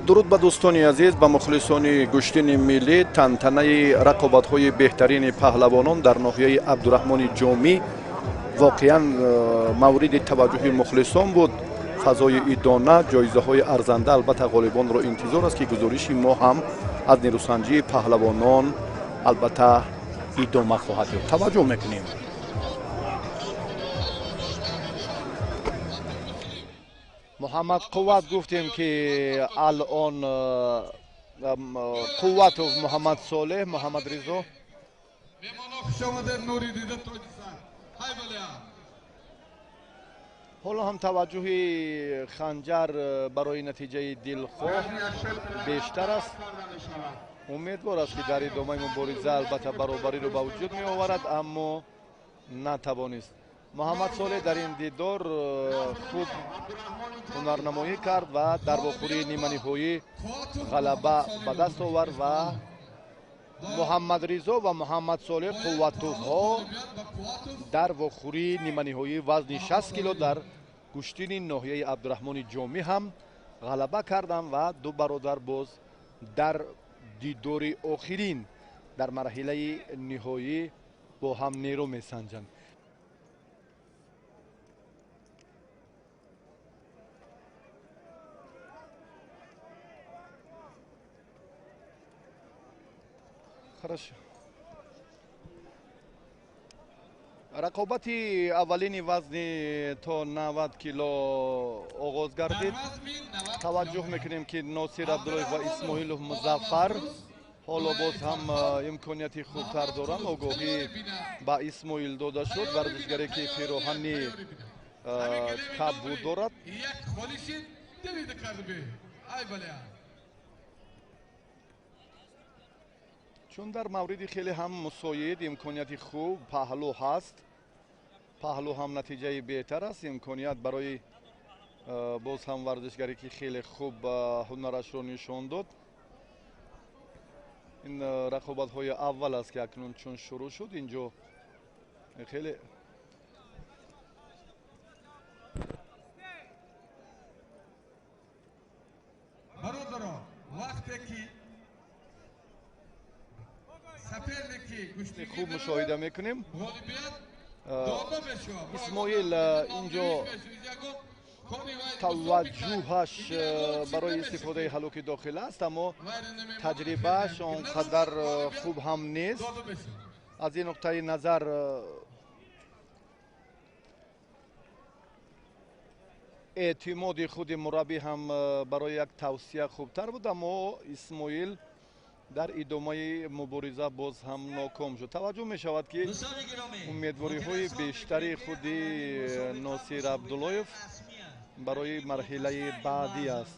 Дуруд ба дӯстони азиз, ба мухлисони гӯштини миллӣ. Тантанаи рақобатҳои беҳтарини паҳлавонон дар ноҳияи Абдураҳмони Ҷомӣ воқеан мавриди таваҷҷӯҳи мухлисон буд. Фазои идона, ҷоизаҳои арзанда албатта ғолибонро интизор аст, ки гузориши мо ҳам аз нерӯсанҷии паҳлавонон албатта идома хоҳад ёфт. Таваҷҷӯҳ мекунем. Муҳаммад Қувват гуфтем, ки алон Қувватов Муҳаммад Солеҳ, Муҳаммад Ризо. Ҳоло ҳам таваҷҷӯҳи Ханҷар барои натиҷаи дилхоҳ бештар аст. Умедвор аст, ки дар идомаи мубориза албатта баробариро ба вуҷуд меоварад, аммо натавонист. Муҳаммад Солеҳ дар ин дидор хуб ҳунарнамоӣ кард ва дар вохӯрии ниманиҳоӣ ғалаба ба даст овард ва Муҳаммад Ризо ва Муҳаммад Солеҳ Қувватовҳо дар вохӯрии ниманиҳоӣ вазни 60 кило дар гӯштини ноҳияи Абдураҳмони Ҷомӣ ҳам ғалаба карданд ва ду бародар боз дар дидори охирин дар марҳилаи ниҳоӣ бо ҳам нерӯ месанҷанд. Хорошо. Рақобати аввалини вазни то 90 кило оғоз гардид. Таваҷҷӯҳ мекунем, ки Носир Абдуллоев ва Исмоилов Музаффар ҳоло боз ҳам имконияти хубтар доранд. Огоҳӣ ба Исмоил дода шуд, варзишгаре ки пироҳани кабуд дорад. Чун дар мавриди хеле ҳам мусоид имконияти хуб паҳлӯ ҳаст, паҳлӯ ҳам натиҷаи беҳтар аст. Имконият барои боз ҳам варзишгаре ки хеле хуб ҳунарашро нишон дод. Ин рақобатҳои аввал аст, ки акнун чун шурӯъ шуд, инҷо хеле бародаро вақте ки хуб мушоҳида мекунем. Исмоил инҷо таваҷҷӯҳаш барои истифодаи ҳалуки дохил аст, аммо таҷрибааш он қадар хуб ҳам нест. Аз ин нуқтаи назар эътимоди худи мураббӣ ҳам барои як тавсия хубтар буд, аммо Исмоил дар идомаи мубориза боз ҳам ноком шуд. Таваҷҷӯҳ мешавад, ки умедвориҳои бештари худи Носир Абдуллоев барои марҳилаи баъдӣ аст.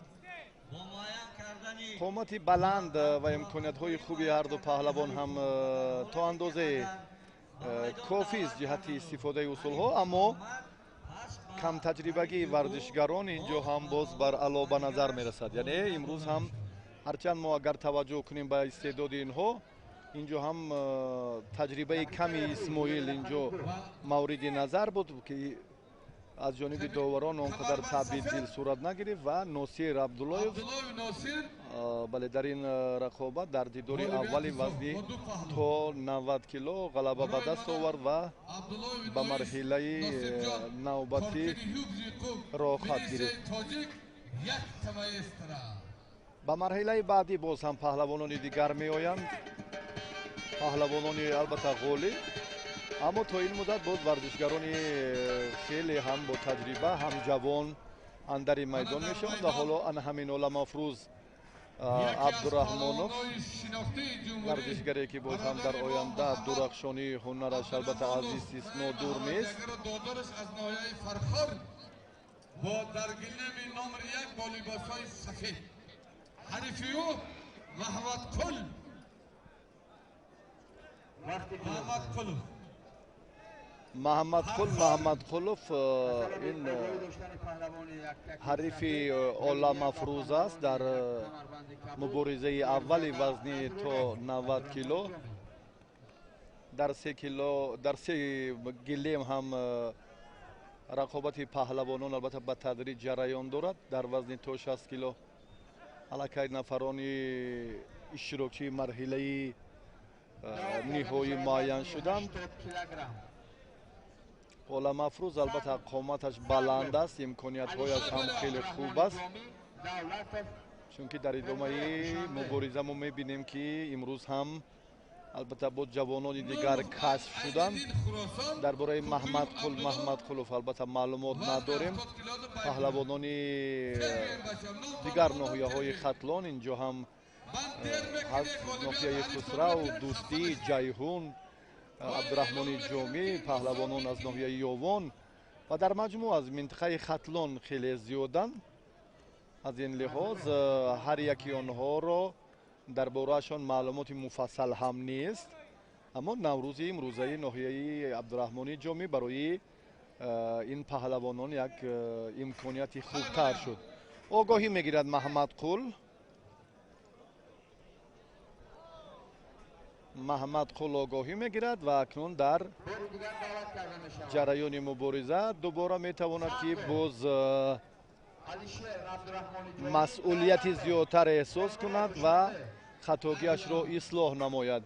Қомати баланд ва имкониятҳои хуби ҳарду паҳлавон ҳам то андозае кофист ҷиҳати истифодаи усулҳо, аммо камтаҷрибагии варзишгарон инҷо ҳам боз бар аъло ба назар мерасад. Яъне имрӯз ҳам ҳарчанд мо агар таваҷҷӯҳ кунем ба истеъдоди инҳо, инҷо ҳам таҷрибаи ками Исмоил инҷо мавриди назар буд, ки аз ҷониби доварон он қадар таъби дил сурат нагирифт ва Носир Абдуллоев бале дар ин рақобат дар дидори аввали вазни то 90 кило ғалаба ба даст овард ва ба марҳилаи навбатӣ роҳхат гирифт. Ба марҳилаи баъдӣ боз ҳам паҳлавонони дигар меоянд, паҳлавонони албатта ғолиб, аммо то ин муддат боз варзишгарони хеле ҳам бо таҷриба, ҳам ҷавон андари майдон мешаванд ва ҳоло ана ҳамин Оламафрӯз Абдураҳмонов, варзишгаре ки боз ҳам дар оянда дурахшонии ҳунараш албатта аз истисно дур нест. Бо дар гилеми номер 1 бо либосҳои сафед ҳарифи ӯ Маҳмадқул Маҳмадқулов. Маҳмадқул Маҳмадқулов ин ҳарифи Оламафрӯз аст дар муборизаи аввали вазни то 90 кило. Дар 3 кило, дар 3 гилем ҳам рақобати паҳлавонон албатта ба тадриҷ ҷараён дорад дар вазни то 60 кило. Аллакай нафарони иштирокчии марҳилаи ниҳоӣ муайян шуданд. Оламафрӯз албатта қоматаш баланд аст, имкониятҳояш ҳам хеле хуб аст, чунки дар идомаи мубориза мо мебинем, ки имрӯз ҳам албатта бо ҷавонони дигар кашф шуданд. Дар бораи Маҳмадқул Маҳмадқулов албатта маълумот надорем. Паҳлавонони дигар ноҳияҳои Хатлон инҷо ҳам ҳаст: ноҳияи Хусрав, Дӯстӣ, Ҷайҳун, Абдураҳмони Ҷомӣ, паҳлавонон аз ноҳияи Ёвон ва дар маҷмӯъ аз минтақаи Хатлон хеле зиёданд. Аз ин лиҳоз ҳар яки онҳоро дар бораашон маълумоти муфассал ҳам нест, аммо наврӯзи имрӯзаи ноҳияи Абдураҳмони Ҷомӣ барои ин паҳлавонон як имконияти хубтар шуд. Огоҳӣ мегирад Маҳмадқул. Маҳмадқул огоҳӣ мегирад ва акнун дар ҷараёни мубориза дубора метавонад, ки боз масъулияти зиёдтар эҳсос кунад ва хатогиашро ислоҳ намояд.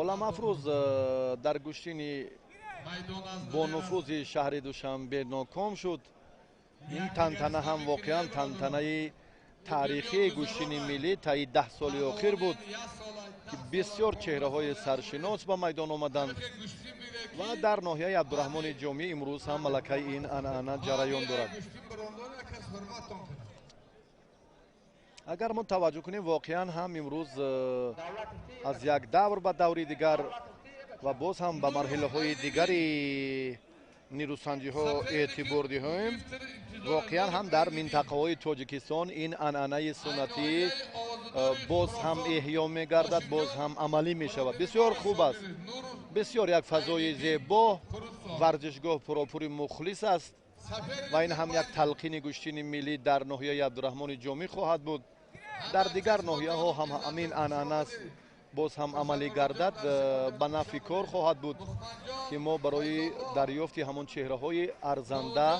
Оламафрӯз дар гӯштини бонуфузи шаҳри Душанбе ноком шуд. Ин тантана ҳам воқеан тантанаи таърихии гӯштини миллӣ таи 10 соли охир буд, ки бисёр чеҳраҳои саршинос ба майдон омаданд ва дар ноҳияи Абдураҳмони Ҷомӣ имрӯз ҳам малакаи ин анъана ҷараён дорад. Агар мо таваҷҷӯҳ кунем, воқеан ҳам имрӯз аз як давр ба даври дигар ва боз ҳам ба марҳилаҳои дигари нирӯсанҷиҳо эътибор диҳем, воқеан ҳам дар минтақаҳои Тоҷикистон ин анъанаи суннатӣ боз ҳам эҳё мегардад, боз ҳам амалӣ мешавад. Бисёр хуб аст, бисёр як фазои зебо, варзишгоҳ пуропури мухлис аст ва ин ҳам як талқини гӯштини миллӣ дар ноҳияи Абдураҳмони Ҷомӣ хоҳад буд. Дар дигар ноҳияҳо ҳам ҳамин анъана боз ҳам амалӣ гардад, ба нафъи кор хоҳад буд, ки мо барои дарёфти ҳамон чеҳраҳои арзанда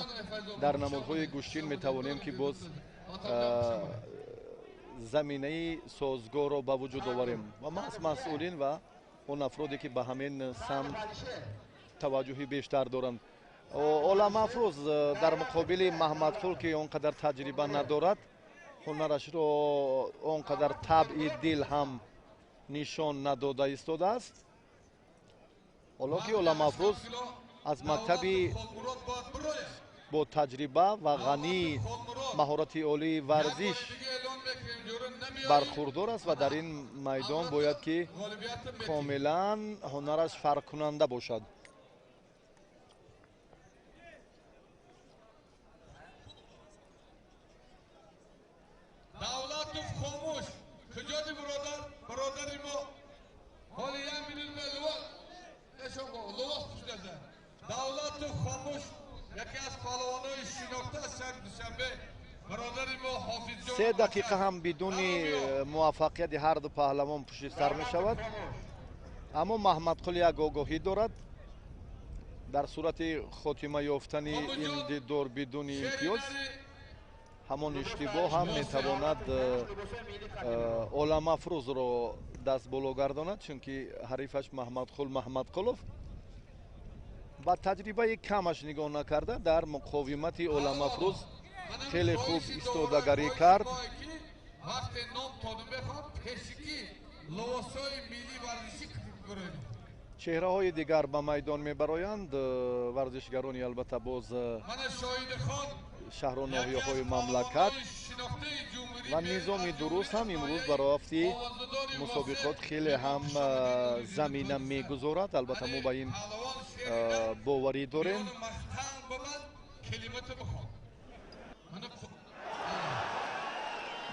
дар намудҳои гӯштин метавонем, ки боз заминаи созгорро ба вуҷуд оварем ва маҳз масъулин ва он афроде, ки ба ҳамин самт таваҷҷӯҳи бештар доранд. Оламафрӯз дар муқобили Маҳмадқул, ки он қадар таҷриба надорад, ҳунарашро он қадар табъи дил ҳам нишон надода истодааст. Ҳоло ки Оламафрӯз аз мактаби бо таҷриба ва ғании маҳорати олии варзиш бархурдор аст ва дар ин майдон бояд, ки комилан ҳунараш фарқкунанда бошад. Давлатов хомӯш, куҷоди бародар? Бародари мо ҳоли як миллион лувоқ пӯшидаса. Давлатов хомӯш яке аз паҳлавонои шинохта аз шаҳри Душанбе, бародари мо Ҳофизҷон. 3 дақиқа ҳам бидуни муваффақияти ҳар ду паҳлавон пушти сар мешавад, аммо Маҳмадқул як огоҳӣ дорад: дар сурати хотима ёфтани ин дидор бидуни имтиёз, ҳамон иштибоҳ ҳам метавонад Оламафрӯзро даст боло гардонад, чунки ҳарифаш Маҳмадқул Маҳмадқулов ба таҷрибаи камаш нигоҳ накарда дар муқовимати Оламафрӯз хеле хуб истодагарӣ кард. Вақте ном тоду мехоҳам, пешикӣ либосҳои миллии варзишӣ бирӯем. Чеҳраҳои дигар ба майдон мебароянд варзишгарони албатта боз шаҳру ноҳияҳои мамлакат ва низоми дуруст ҳам имрӯз барои мусобиқот хеле ҳам замина мегузорад. Албатта мо ба ин боварӣ дорем.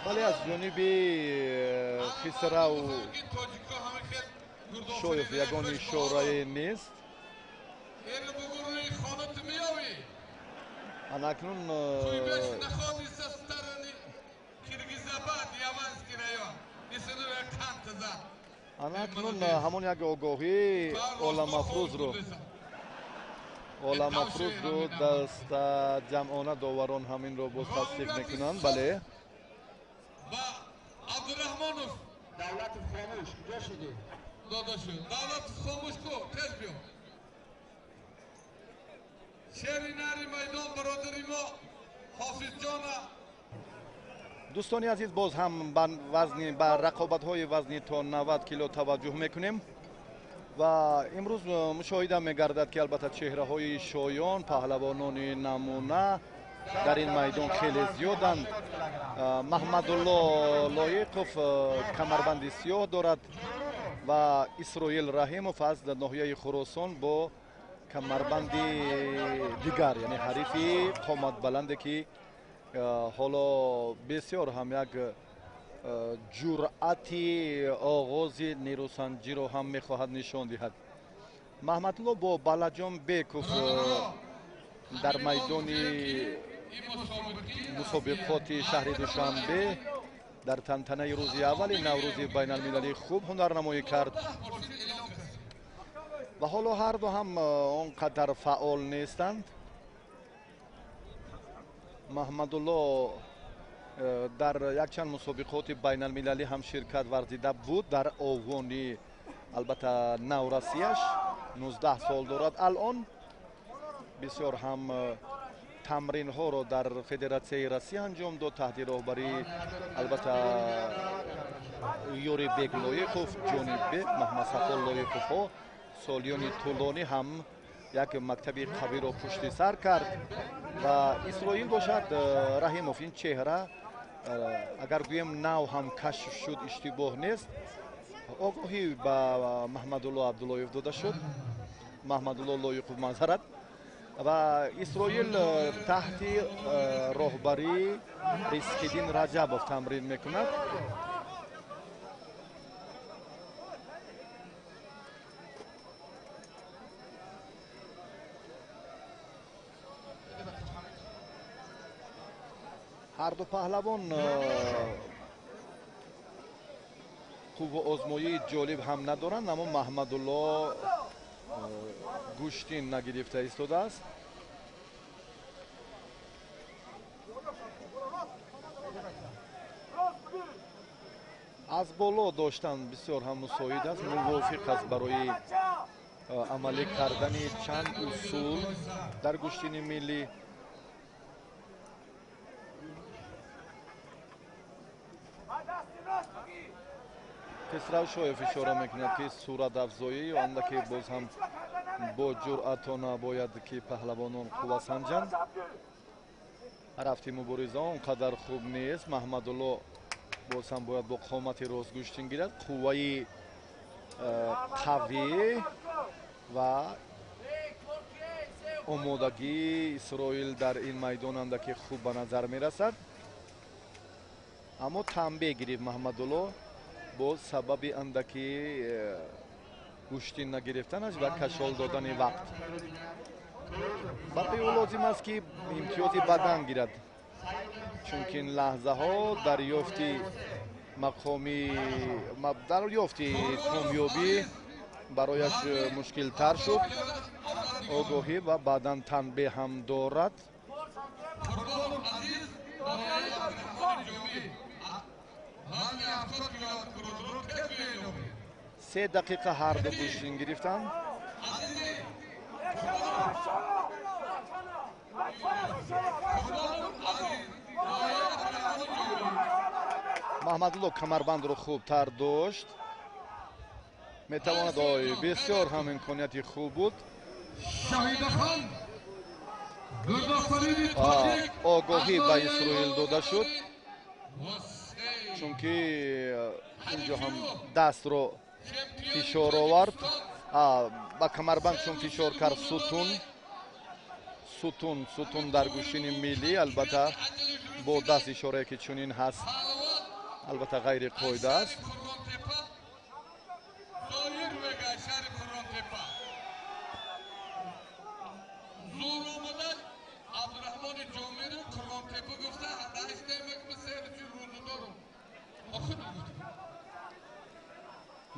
Бале, аз ҷониби Хисрав Шоев ягон ишорае нест. Анакнун ҳамон як огоҳӣ Оламафрӯзро даста ҷамъона доварон ҳаминро боз тасдиқ мекунанд. Бале. Ва Абдурахмонов Давлатов хомӯш куҷо шудӣ? Дода шуд. Давлатов хомӯш ку, тез биё. Шери нари майдон бародари мо Ҳофизҷона. Дӯстони азиз, боз ҳам ба рақобатҳои вазни то 90 кило таваҷҷӯҳ мекунем ва имрӯз мушоҳида мегардад, ки албатта чеҳраҳои шоён, паҳлавонони намуна дар ин майдон хеле зиёданд. Маҳмадулло Лоиқов камарбанди сиёҳ дорад ва Исроил Раҳимов аз ноҳияи Хуросон бо камарбанди дигар, яъне ҳарифи қоматбаланде, ки ҳоло бисёр ҳам як ҷуръати оғози нерӯсанҷиро ҳам мехоҳад нишон диҳад. Маҳмадулло бо Балаҷон Беков дар майдони мусобиқоти шаҳри Душанбе дар тантанаи рӯзи аввали Наврӯзи байналмилалӣ хуб ҳунарнамоӣ кард ва ҳоло ҳарду ҳам он қадар фаъол нестанд. Маҳмадулло дар якчанд мусобиқоти байналмилалӣ ҳам ширкат варзида буд. Дар овони албатта наврасияш 19 сол дорад. Алон бисёр ҳам тамринҳоро дар Федератсияи Россия анҷом дод таҳти роҳбарии албатта Юрибек Лоиқов, Ҷонибек, Маҳмадсафо Лоиқовҳо. Солиёни тӯлонӣ ҳам як мактаби қавиро пушти сар кард ва Исроил бошад Раҳимов, ин чеҳра агар гӯем нав ҳам кашф шуд, иштибоҳ нест. Огоҳӣ ба Маҳмадулло Абдуллоев дода шуд, Маҳмадулло Лоиқов маъзарат, ва Исроил таҳти роҳбарии Ризқиддин Раҷабов тамрин мекунад. Ҳарду паҳлавон қувваозмоии ҷолиб ҳам надоранд, аммо Маҳмадулло гӯштин нагирифта истодааст. Аз боло доштан бисёр ҳам мусоид аст, мувофиқ аст барои амалӣ кардани чанд усул дар гӯштини миллӣ. Хисрав Шоев ишора мекунад, ки суратафзоӣ ё андаке боз ҳам бо ҷуръатона бояд ки паҳлавонон қувва санҷанд. Рафти мубориза он қадар хуб нест. Маҳмадулло боз ҳам бояд бо қомати рост гӯштин гирад. Қувваи қавӣ ва омодагии Исроил дар ин майдон андаке хуб ба назар мерасад, аммо танбеҳ гирифт Маҳмадулло бо сабаби андаки гӯштин нагирифтанаш ва кашол додани вақт. Барои ӯ лозим аст, ки имтиёзи бадан гирад, чунки ин лаҳзаҳо дарёфти мақоми дарёфти комёбӣ барояш мушкилтар шуд. Огоҳӣ ва баъдан танбеҳ ҳам дорад. Се дақиқа ҳарду гӯштин гирифтанд. Маҳмадулло камарбандро хубтар дошт, метавонад. Ой, бисёр ҳам имконияти хуб буд. Огоҳӣ ба Исроил дода шуд, чунки инҷо ҳам дастро фишор овард, ба камарбанд чун фишор кард сутун дар гӯштини миллӣ, албатта бо даст ишорае ки чунин ҳаст, албатта ғайриқоида аст.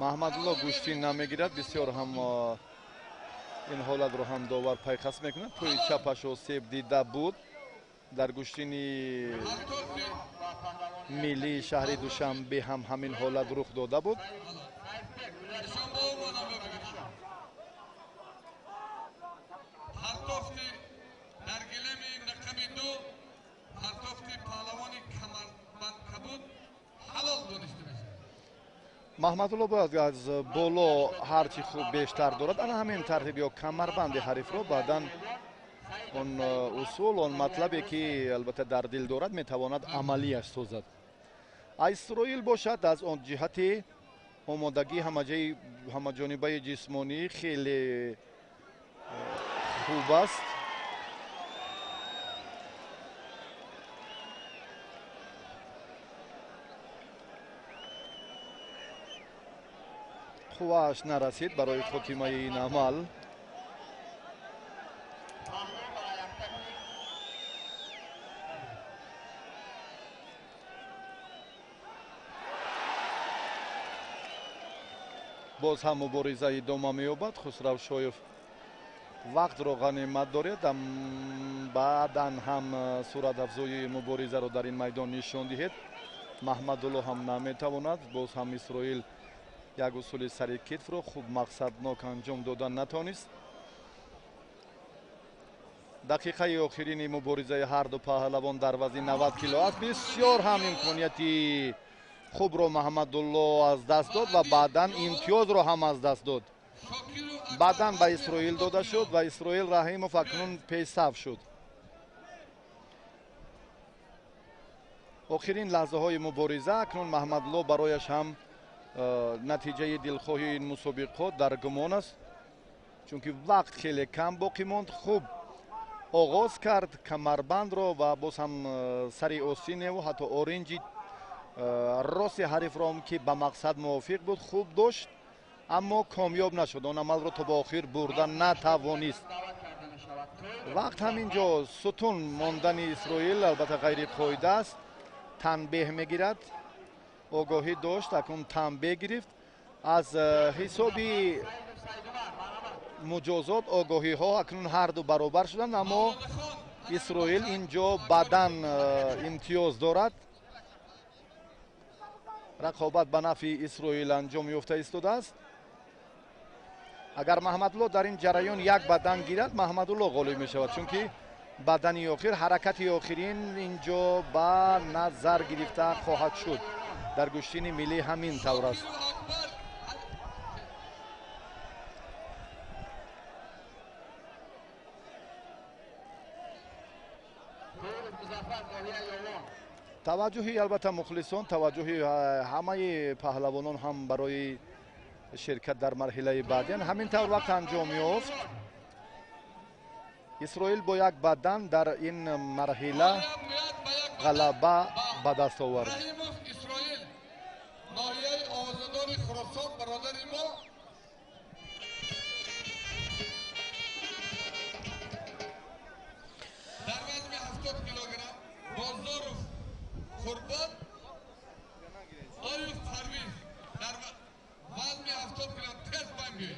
Маҳмадулло гӯштин намегирад, бисёр ҳам Ин ҳолатро ҳам довар пайхас мекунад. Пои чапаш осеб дида буд дар гӯштини миллии шаҳри Душанбе ҳам ҳамин ҳолат рух дода буд. Маҳмадулло бояд аз боло ҳарчи хуб бештар дорад. Ана ҳамин тартиб ё камарбанди ҳарифро баъдан он усул, он матлабе ки албатта дар дил дорад, метавонад амалияш созад. Исроил бошад аз он ҷиҳати омодагӣ ҳамаҷонибаи ҷисмонӣ хеле хуб аст. Қуввааш нарасид барои хотимаи ин амал. Боз ҳам мубориза идома меёбад. Хусравшоев вақтро ғанимат дорад, баъдан ҳам суратафзои муборизаро дар ин майдон нишон диҳед. Маҳмадулло ҳам наметавонад. Боз ҳам Исроил як усули сари китфро хуб мақсаднок анҷом додан натонист. Дақиқаи охирини муборизаи ҳарду паҳлавон дар вазни 90 кило аст. Бисёр ҳам имконияти хубро Маҳмадулло аз даст дод ва баъдан имтиёзро ҳам аз даст дод. Баъдан ба Исроил дода шуд ва Исроил Раҳимов акнун пешсаф шуд. Охирин лаҳзаҳои мубориза акнун Маҳмадулло барояш ҳам натиҷаи дилхоҳи ин мусобиқот дар гумон аст, чунки вақт хеле кам боқӣ монд. Хуб оғоз кард камарбандро ва боз ҳам сари осиневу ҳатто оринҷи рости ҳарифро ки ба мақсад мувофиқ буд хуб дошт, аммо комёб нашуд. Он амалро то ба охир бурда натавонист. Вақт ҳамин ҷо сутун мондани Исроил албатта ғайриқоида аст. Танбеҳ мегирад, огоҳӣ дошт, акнун танбеҳ гирифт. Аз ҳисоби муҷозот огоҳиҳо акнун ҳарду баробар шуданд, аммо Исроил ин ҷо баъдан имтиёз дорад. Рақобат ба нафъи Исроил анҷом ёфта истодааст. Агар Маҳмадулло дар ин ҷараён як бадан гирад, Маҳмадулло ғолиб мешавад, чунки бадани охир, ҳаракати охирин ин ҷо ба назар гирифта хоҳад шуд. Дар гӯштини миллӣ ҳамин тавр аст. Таваҷҷӯҳи албатта мухлисон, таваҷҷӯҳи ҳамаи паҳлавонон ҳам барои ширкат дар марҳилаи баъдиан ҳамин тавр вақт анҷом ёфт. Исроил бо як бадан дар ин марҳила ғалаба ба даст овард. Ноҳияи овозадори Хуросон, бародари мо. Дар вазни 70 килограмм Бозоров Қурбон, Оюв Парвиз дар вазни 70 килограмм тез бангӣ.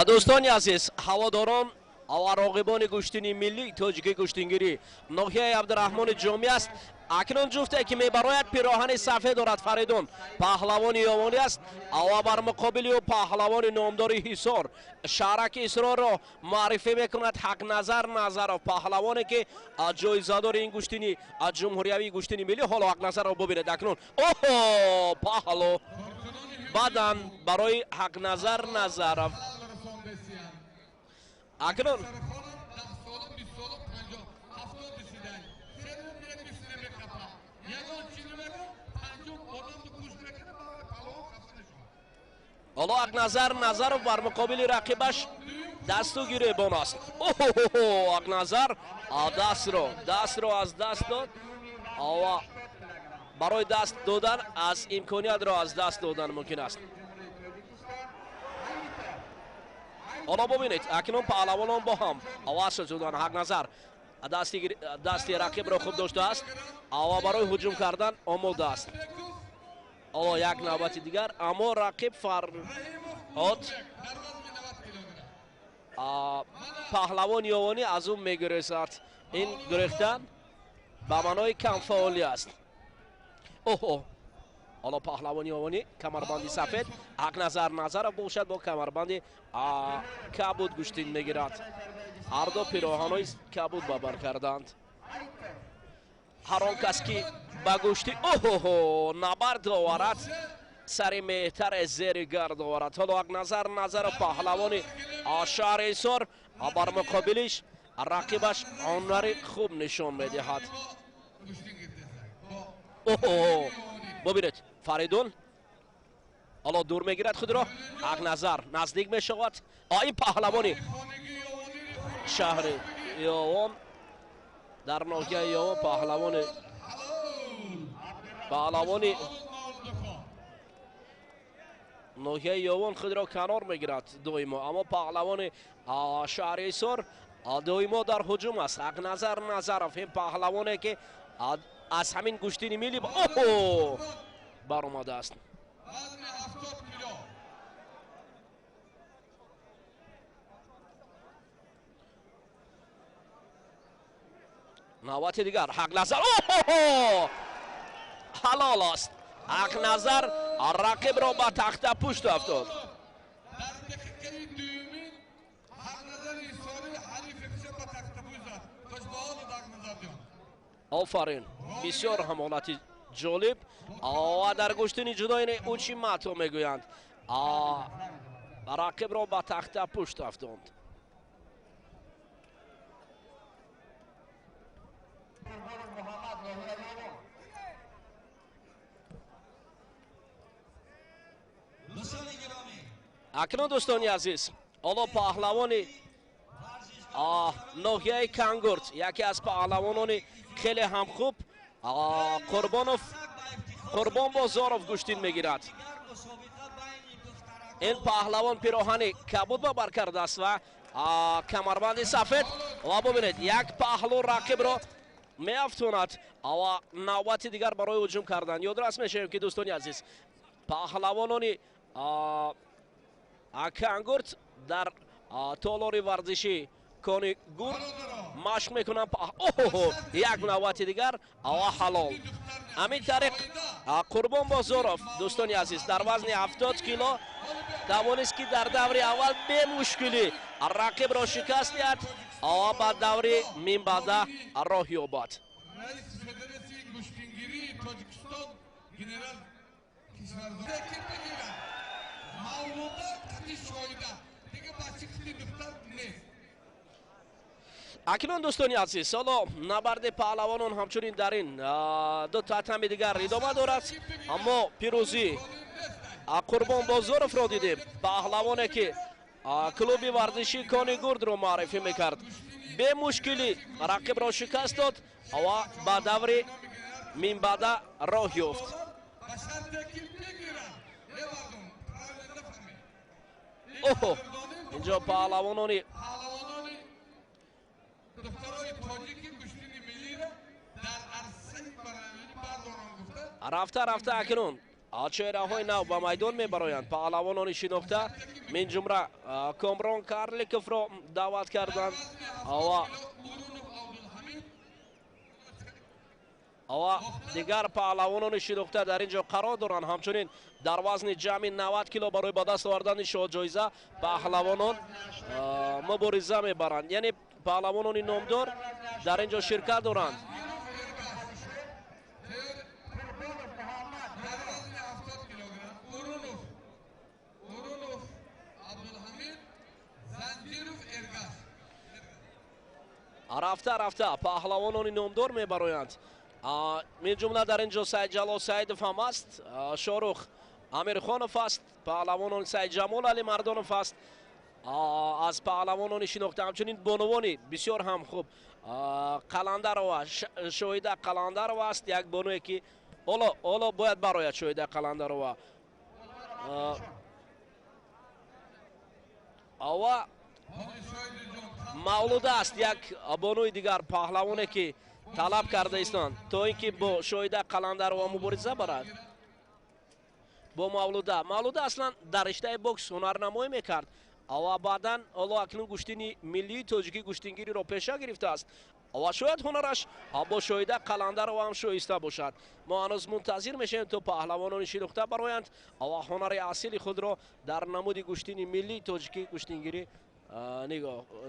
Дӯстони азиз, ҳаводорон ва роғибони гӯштини миллӣ тоҷики гӯштингирӣ, ноҳияи Абдураҳмони Ҷомӣ аст. Акнун ҷуфте ки мебарояд пироҳани сафед дорад. Фаридун паҳлавони ёвонӣ аст ва бар муқобили ӯ паҳлавони номдори Ҳисор шаҳраки Исрорро муаррифӣ мекунад Ҳақназар Назаров, паҳлавоне ки ҷоизадори ин гӯштини ҷумҳуриявии гӯштини миллӣ. Ҳоло Ҳақназарро бубинед акнун. Оҳо, паҳло бадан барои Ҳақназар Назаров. Акнун ҳоло Ҳақназар Назаров бар муқобили рақибаш дасту гиребон аст. Оҳо, Ҳақназар дастро аз даст дод ва барои даст додан аз имкониятро аз даст додан мумкин аст. Ҳоло бубинед акнун паҳлавонон бо ҳам овоз шуданд. Ҳақназар дасти рақибро хуб доштааст ва барои ҳуҷум кардан омода аст. Ҳоло як навбати дигар, аммо рақиб Фарҳод Паҳлавон Ёвонӣ аз ӯ мегурезад. Ин гурехтан ба маънои камфаъолӣ аст. Оҳо, ҳоло паҳлавони Ёвонӣ камарбанди сафед, Ҳақназар Назаров бошад бо камарбанди кабуд гӯштин мегирад. Ҳарду пироҳанҳои кабуд ба бар карданд. Ҳар он кас ки ба гӯшти оҳоҳо набард оварад, сари меҳтаре зери гард оварад. Ҳоло Ҳақназар Назаров паҳлавони шаҳри Ҳисор бар муқобилиш рақибаш ҳунари хуб нишон медиҳад. Оҳо, бубинед, Фаридун ҳоло дур мегирад худро, Ҳақназар наздик мешавад. Ин паҳлавони шаҳри Ёвон дар ноҳияи Ёвон, паҳлавони ноҳияи Ёвон худро канор мегирад доимо, аммо паҳлавони шаҳри Ҳисор доимо дар ҳуҷум аст. Ҳақназар Назаров ин паҳлавоне ки аз ҳамин гӯштини милли оҳо баромадааст. Навбати дигар Ҳақназар, оҳо ҳалол аст. Ҳақназар рақибро ба тахта пушт афтод. Офарин, бисёр ҳам ҳолати ҷолиб. Ва дар гӯштини ҷудоини учимато мегӯянд, рақибро ба тахта пушт афтонд. Акнун дӯстони азиз, ҳоло паҳлавони ноҳияи Кангурт, яке аз паҳлавонони хеле ҳам хуб, Қурбон Бозоров гӯштин мегирад. Ин паҳлавон пироҳани кабуд ба бар кардааст ва камарбанди сафед. Ва бубинед, як паҳлу рақибро меафтонад ва навбати дигар барои ҳуҷум кардан. Ёдрас мешавем ки дӯстони азиз, паҳлавонони Кангурт дар толори варзишӣ Кони Гурд машқ мекунанд. Оҳо, як навбати дигар ва ҳалол. Ҳамин тариқ Қурбон Бозоров дӯстони азиз дар вазни 70 кило тавонист ки дар даври аввал бемушкилӣ рақибро шикаст диҳад ва ба даври минбаъда роҳ ёбад. Акнун дӯстони азиз, ҳоло набарди паҳлавонон ҳамчунин дар ин ду татами дигар идома дорад, аммо пирӯзӣ Қурбон Бозоровро дидем, паҳлавоне ки клуби варзишии Кони Гурдро муаррифӣ мекард. Бемушкилӣ рақибро шикаст дод ва ба даври минбаъда роҳ ёфт. Оҳо, инҷо паҳлавонони рафта рафта акнун чеҳраҳои нав ба майдон мебароянд. Паҳлавонони шинохта, минҷумла Комрон Карликовро даъват карданд ва дигар паҳлавонони шинохта дар ин ҷо қарор доранд. Ҳамчунин дар вазни ҷамъи 90 кило барои ба даст овардани шоҳҷоиза паҳлавонон мубориза мебаранд. Яъне паҳлавонони номдор дар ин ҷо ширкат доранд. Рафта рафта паҳлавонони номдор мебароянд. Мин ҷумла дар ин ҷо Сайдҷалол Саидов ҳам аст, Шорух Амирхонов аст, паҳлавонони Сайдҷамол Алимардонов аст. Аз паҳлавонони шинохта ҳамчунин бонувони бисёр ҳам хуб Қаландарова, Шоҳида Қаландарова аст, як бонуе ки ҳоло бояд барояд Шоҳида Қаландарова. Ва Мавлуда аст, як бонуи дигар паҳлавоне ки талаб карда истанд то ин ки бо Шоҳида Қаландарова мубориза барад. Бо Мавлуда. Мавлуда аслан дар риштаи бокс ҳунарнамоӣ мекард, Ва баъдан ҳоло акнун гӯштини миллии тоҷикӣ гӯштингириро пеша гирифтааст ва шояд ҳунараш бо Шоҳида Қаландарова ҳам шоиста бошад. Мо ҳанӯз мунтазир мешавем, то паҳлавонони шинохта бароянд ва ҳунари асили худро дар намуди гӯштини миллии тоҷикӣ гӯштингирӣ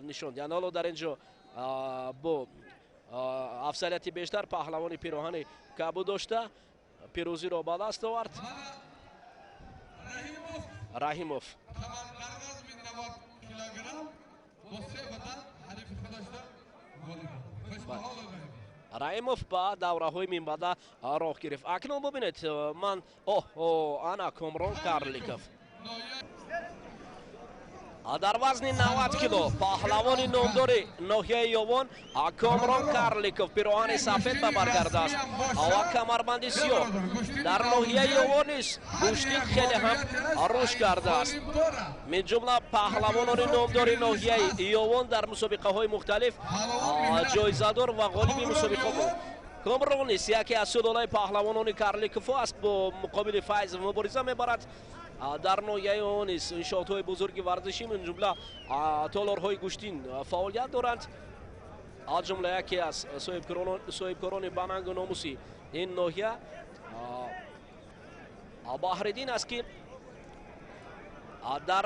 нишон диҳанд. Ҳоло дар ин ҷо бо афзалияти бештар паҳлавони пироҳани кабуд дошта пирӯзиро ба даст овард. Раҳимов Раҳимов ба давраҳои минбаъда роҳ гирифт. Акнун бубинед, ман ана Комрон Карликов дар вазни 90 кило, паҳлавони номдори ноҳияи Ёвон Комрон Карликов пироҳани сафед ба бар кардааст ва камарбанди сиёҳ. Дар ноҳияи Ёвон низ гӯштин хеле ҳам рушд кардааст. Мин ҷумла паҳлавонони номдори ноҳияи Ёвон дар мусобиқаҳои мухталиф ҷоизадор ва ғолиби мусобиқа буд. Комрон низ яке аз сулолаи паҳлавонони Карликовҳо аст, бо муқобили Файзов мубориза мебарад. Дар ноҳияи он низ иншоотҳои бузурги варзишӣ, мин ҷумла толорҳои гӯштин фаъолият доранд. Аз ҷумла яке аз соҳибкорони банангу номуси ин ноҳия Баҳриддин аст, ки дар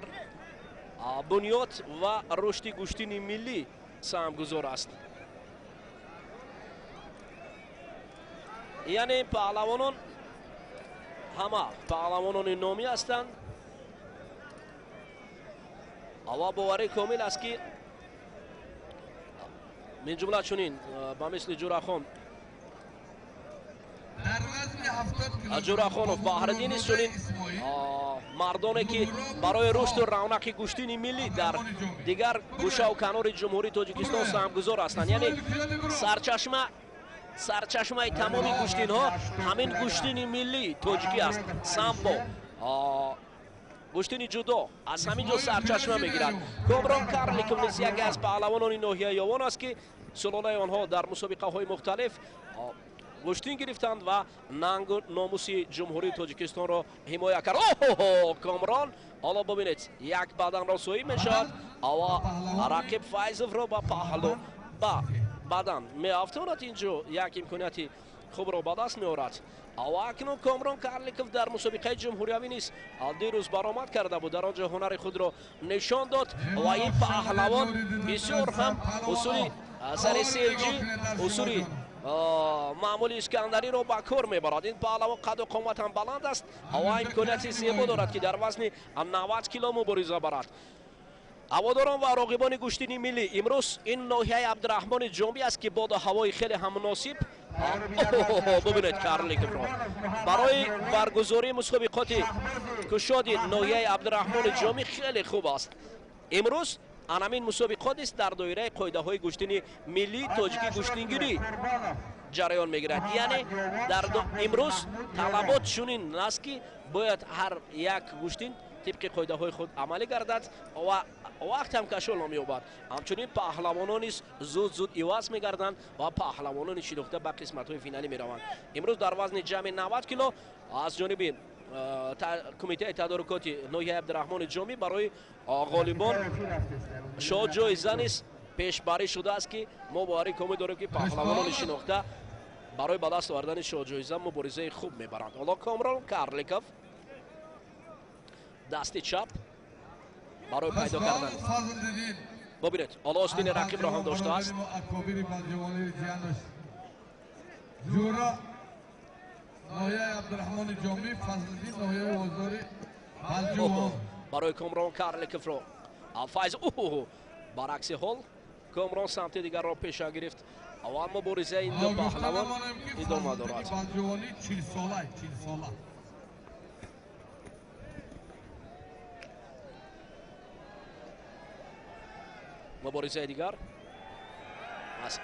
бунёд ва рушди гӯштини миллӣ саҳмгузор аст. Яъне паҳлавонон ҳама паҳлавонони номӣ ҳастанд ва боварӣ комил аст, ки мин ҷумла чунин ба мисли Ҷурахон Ҷурахонов Баҳриддин низ чунин мардоне, ки барои рушду равнақи гӯштини миллӣ дар дигар гӯшаву канори Ҷумҳурии Тоҷикистон саҳмгузор ҳастанд. Яъне сарчашмаи тамоми гӯштинҳо ҳамин гӯштини миллии тоҷикӣ аст. Самбо, гӯштини ҷудо аз ҳамин ҷо сарчашма мегирад. Комрон Карликов низ яке аз паҳлавонони ноҳияи Ёвон аст, ки сулолаи онҳо дар мусобиқаҳои мухталиф гӯштин гирифтанд ва нангу номуси Ҷумҳурии Тоҷикистонро ҳимоя кард. Оҳо, Комрон ҳоло бубинед, як баданро соҳиб мешавад ва рақиб Файзовро ба паҳлу ба бадан меафтонад. Инҷо як имконияти хубро ба даст меорад. Ва акнун Комрон Карликов дар мусобиқаи ҷумҳуриявӣ низ дирӯз баромад карда буд, дар он ҷо ҳунари худро нишон дод ва ин паҳлавон бисёр ҳам усули сари селҷӣ, усули маъмули Искандариро ба кор мебарад. Ин паҳлавон қаду қомат ҳам баланд аст ва имконияти зебо дорад, ки дар вазни 90 кило мубориза барад. Ҳаводорон ва роғибони гӯштини миллӣ, имрӯз ин ноҳияи Абдураҳмони Ҷомӣ аст, ки боду ҳавои хеле ҳам муносиб. Бубинед Карликовро барои баргузории мусобиқоти кушоди ноҳияи Абдураҳмони Ҷомӣ хеле хуб аст. Имрӯз анамин мусобиқот низ дар доираи қоидаҳои гӯштини миллии тоҷикӣ гӯштингирӣ ҷараён мегирад. Яъне дар имрӯз талабот чунин аст, ки бояд ҳар як гӯштин тибқи қоидаҳои худ амалӣ гардад ва вақт ҳам кашол намеёбад. Ҳамчунин паҳлавонон низ зуд-зуд иваз мегарданд ва паҳлавонони шинохта ба қисматҳои финалӣ мераванд. Имрӯз дар вазни ҷамъи 90 кило аз ҷониби кумитаи тадорукоти ноҳияи Абдураҳмони Ҷомӣ барои ғолибон шоҳ ҷоиза низ пешбарӣ шудааст, ки мо боварӣ комил дорем, ки паҳлавонони шинохта барои ба даст овардани шоҳ ҷоиза муборизаи хуб мебаранд. Ҳоло Комрон Карликов дасти чап барои пайдо кардан. Бубинед, ҳоло остини рақибро ҳам доштааст. Ноҳияи Абдураҳмони Ҷомӣ, Фазлиддин ноҳияи Озори Балҷувон. Барои Комрон Карликовро Файз, баръакси ҳол Комрон самти дигарро пеша гирифт ва муборизаи ин ду паҳлавон идома дорад. Балҷувонӣ 40 сола, 40 сола. Муборизаи дигар аз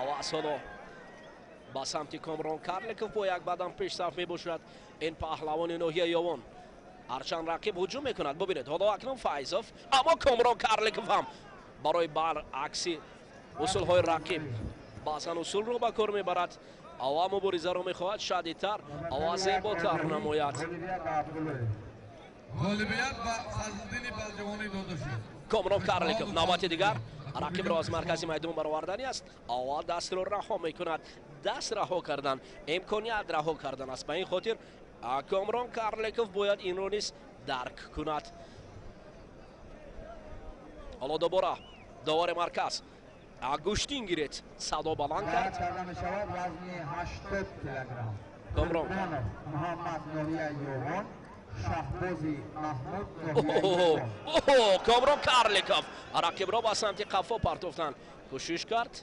аваз ҳоло ба самти Комрон Карликов бо як бадан пешсаф мебошад ин паҳлавони ноҳияи Ёвон. Ҳарчанд рақиб ҳуҷум мекунад, бубинед, ҳоло акнун Файзов, аммо Комрон Карликов ҳам барои баръакси усулҳои рақиб баъзан усулро ба кор мебарад ва муборизаро мехоҳад шадидтар ва зеботар намояд. Ғолибият ба Фазлиддини Балҷувонӣ дода шуд. Комрон Карликов навбати дигар рақибро аз маркази майдон баровардани аст. Аввал дастро раҳо мекунад. Даст раҳо кардан имконият раҳо кардан аст. Ба ин хотир Комрон Карликов бояд инро низ дарк кунад. Ҳоло дубора довари марказ гӯштин гиред, садо баланд кард. Вазни 80 килограмм. Комрон Муҳаммад ноҳияи Ёвон, Шаҳбози Маҳмуд ноҳияи Ёвон. Комрон Карликов рақибро ба самти қафо партофтан кӯшиш кард.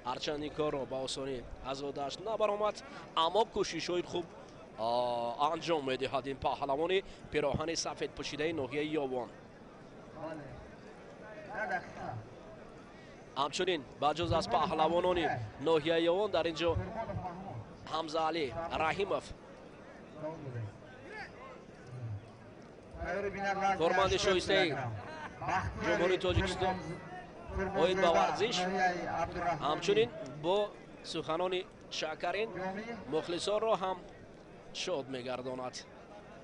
Ҳарчанд ин корро ба осонӣ аз одаш набаромад, аммо кӯшишҳои хуб анҷом медиҳад ин паҳлавони пироҳани сафед пӯшидаи ноҳияи Ёвон. Ҳамчунин ба ҷуз аз паҳлавонони ноҳияи Ёвон дар ин ҷо Ҳамзаалӣ Раҳимов, корманди шоистаи Ҷумҳурии Тоҷикистон оид ба варзиш, ҳамчунин бо суханони шакарин мухлисонро ҳам шод мегардонад.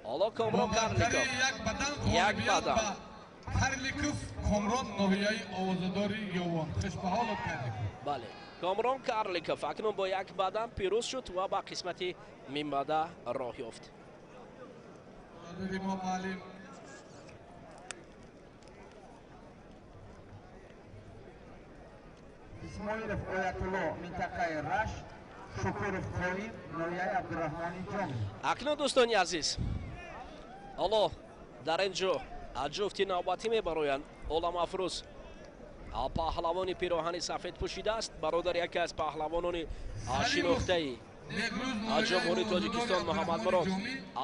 Ҳоло Комрон Карликов як бадан. Карликов Комрон ноҳияи овозадори Ёвон. Хушбаҳолот Карликов. Бале, Комрон Карликов акнун бо як бадан пирӯз шуд ва ба қисмати минбаъда роҳ ёфт. Исмоилов Оятулло минтақаи Рашт, Шукуров Қоим ноҳияи Абдураҳмони Ҷомӣ. Акнун дӯстони азиз, ҳоло дар ин ҷо ҷуфти навбатӣ мебароянд. Оламафрӯз паҳлавони пироҳани сафед пӯшидааст, бародари яке аз паҳлавонони шинохтаи аз Ҷумҳурии Тоҷикистон Муҳаммадмурод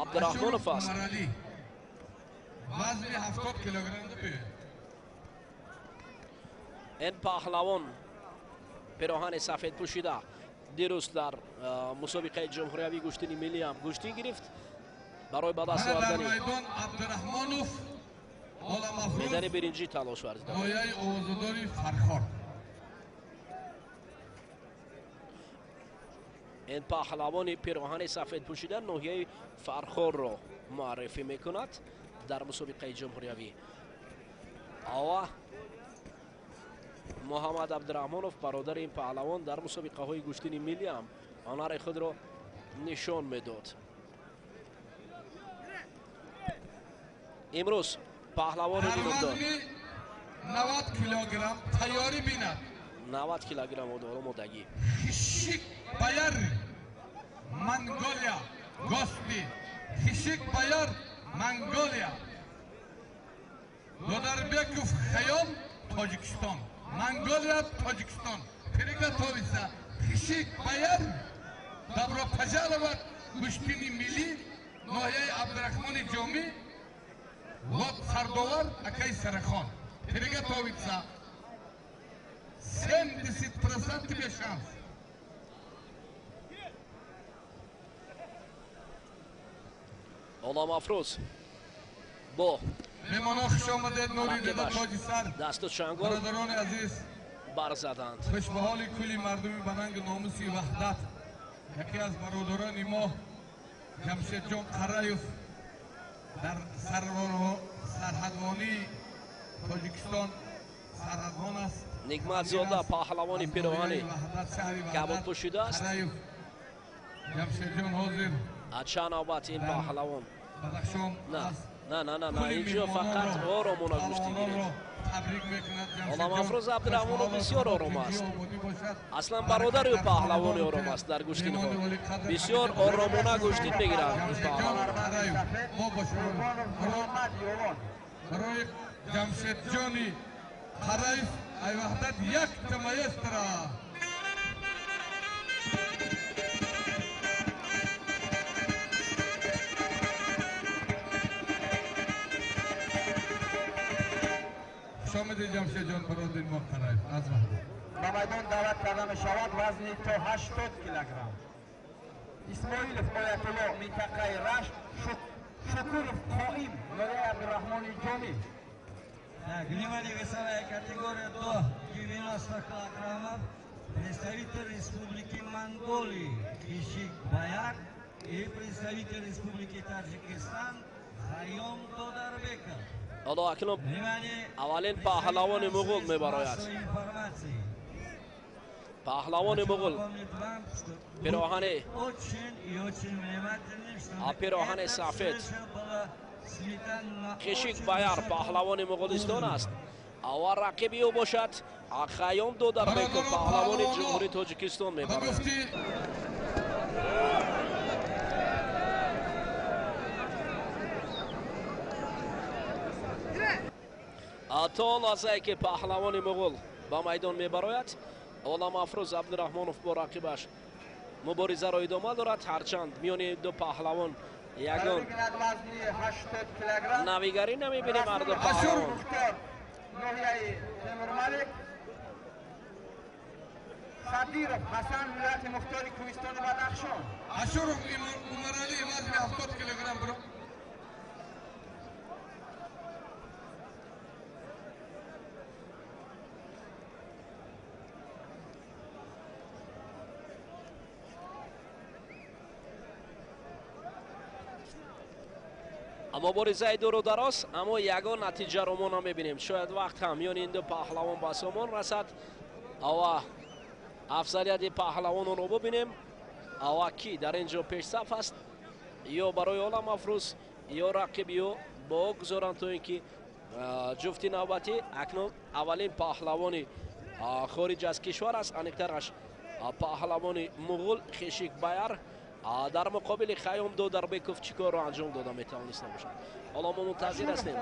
Абдураҳмонов аст. Вазни 70 килограмм. Ин паҳлавон пироҳани сафед пӯшида дирӯз дар мусобиқаи ҷумҳуриявии гӯштини миллӣ ҳам гӯштин гирифт. Барои ба даст овардани Абдураҳмонов медали биринҷӣ талош варзида. Ноҳияи овозадори Фархор. Ин паҳлавони пироҳани сафед пӯшида ноҳияи Фархорро муаррифӣ мекунад дар мусобиқаи ҷумҳуриявӣ. Ава Муҳаммад Абдураҳмонов, бародари ин паҳлавон, дар мусобиқаҳои гӯштини миллӣ ҳам ҳунари худро нишон медод. Имрӯз паҳлавони нигоҳдор 90 килограмм тайёрӣ бинад. 90 килограмм омодагӣ. Хишик Баяр Монголия гости. Хишик Баяр Монголия. Додарбеков Хаём Тоҷикистон. Монголия Тоҷикистон. Приготовиться. Хишик Баяр. Добро пожаловать гӯштини миллӣ ноҳияи Абдурахмони Ҷомӣ. Вот сардовар акай Сарахон. Приготовиться. 70% тебе шанс. Оламафрӯз бо меҳмонон хуш омадед, нури дида тоҷисар, дасту чангол бародарони азиз барзаданд. Хуш ба ҳоли кулли мардуми ба нангу номуси ваҳдат. Яке аз бародарони мо Ҷамшедҷон Қараев дар сарҳадвонии Тоҷикистон сарҳадвон аст. Нигматзода паҳлавони пироҳани кабуд пӯшидааст. Ҷамшедҷон ҳозир чанд навбат ин паҳлавон Бадахшон на на на на инҷо фақат оромона гӯштӣ гирифт. Оламафрӯз Абдураҳмонов бисёр ором аст. Аслан бародари ӯ паҳлавони ором аст дар гӯштинҳо. Бисёр оромона гӯштин мегиранд ин паҳлавон. Барои Ҷамшедҷони Қараев ай Ваҳдат якта маэстро. Шомиди Ҷамшедҷон бародари мо Қараев аз Ваҳдат. Ба майдон даъват карда мешавад вазни то 80 килограмм. Исмоилов Оятулло минтақаи Рашт, Шукуров Қоим ноҳияи Абдураҳмони Ҷомӣ. Так, внимание, весовая категория до 90 килограммов. Представитель Республики Монголии Хишик Баяр и представитель Республики Таджикистан Ҳоло акнун аввалин паҳлавони муғул мебарояд. Паҳлавони муғул пироҳани сафед Хишик Баяр паҳлавони Муғулистон аст. Ва рақиби ӯ бошад Хайём Додарбеков, паҳлавони Ҷумҳурии Тоҷикистон мебарояд. То он лаҳзае ки паҳлавони муғул ба майдон мебарояд, Оламафрӯз Абдураҳмонов бо рақибаш муборизаро идома дорад. Ҳарчанд миёни ду паҳлавон ягон навигарӣ намебинем, ҳарду паҳлавон Садиров Ҳасан, вилояти Мухтори Кӯҳистони Бадахшон. Ашуров Умаралӣ, вазни 70 килограмм. Муборизаи дуру дароз, аммо ягон натиҷаро мо намебинем. Шояд вақт ҳам миёни ин ду паҳлавон ба сомон расад ва афзалияти паҳлавононро бубинем. Ва ки дар ин ҷо пешсаф аст, ё барои Оламафрӯз, ё рақиби ӯ бо гузоранд, то ин ки ҷуфти навбатӣ акнун аввалин паҳлавони хориҷ аз кишвар аст, аниқтараш паҳлавони муғул Хишик Баяр дар муқобили Хайём Додарбеков чӣ корро анҷом дода метавонист набошад. Ҳоло мо мунтазир ҳастем.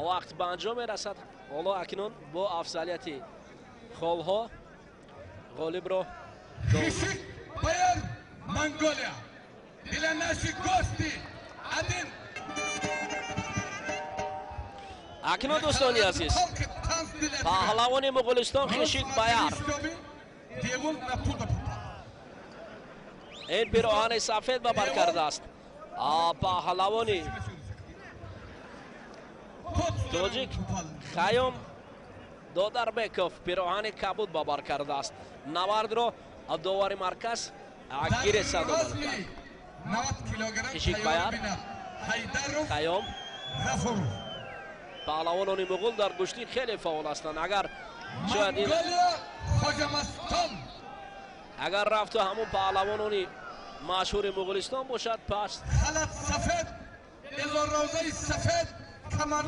Вақт ба анҷом мерасад. Ҳоло акнун бо афзалияти холҳо ғолибро Хишик Баяр, Монголия. Для наших гостей один. Акнун дӯстони азиз, паҳлавони Муғулистон Хишик Баяр ин пироҳани сафед ба бар кардааст. Паҳлавони тоҷик Хайём Додарбеков пироҳани кабуд ба бар кардааст. Навардро довари марказ гире садо кард. Хишик Баяр, Хайём. Паҳлавонони муғул дар гӯштӣ хеле фаъол ҳастанд. Агар шояд агар рафту ҳамун паҳлавонони машҳури Муғулистон бошад, пас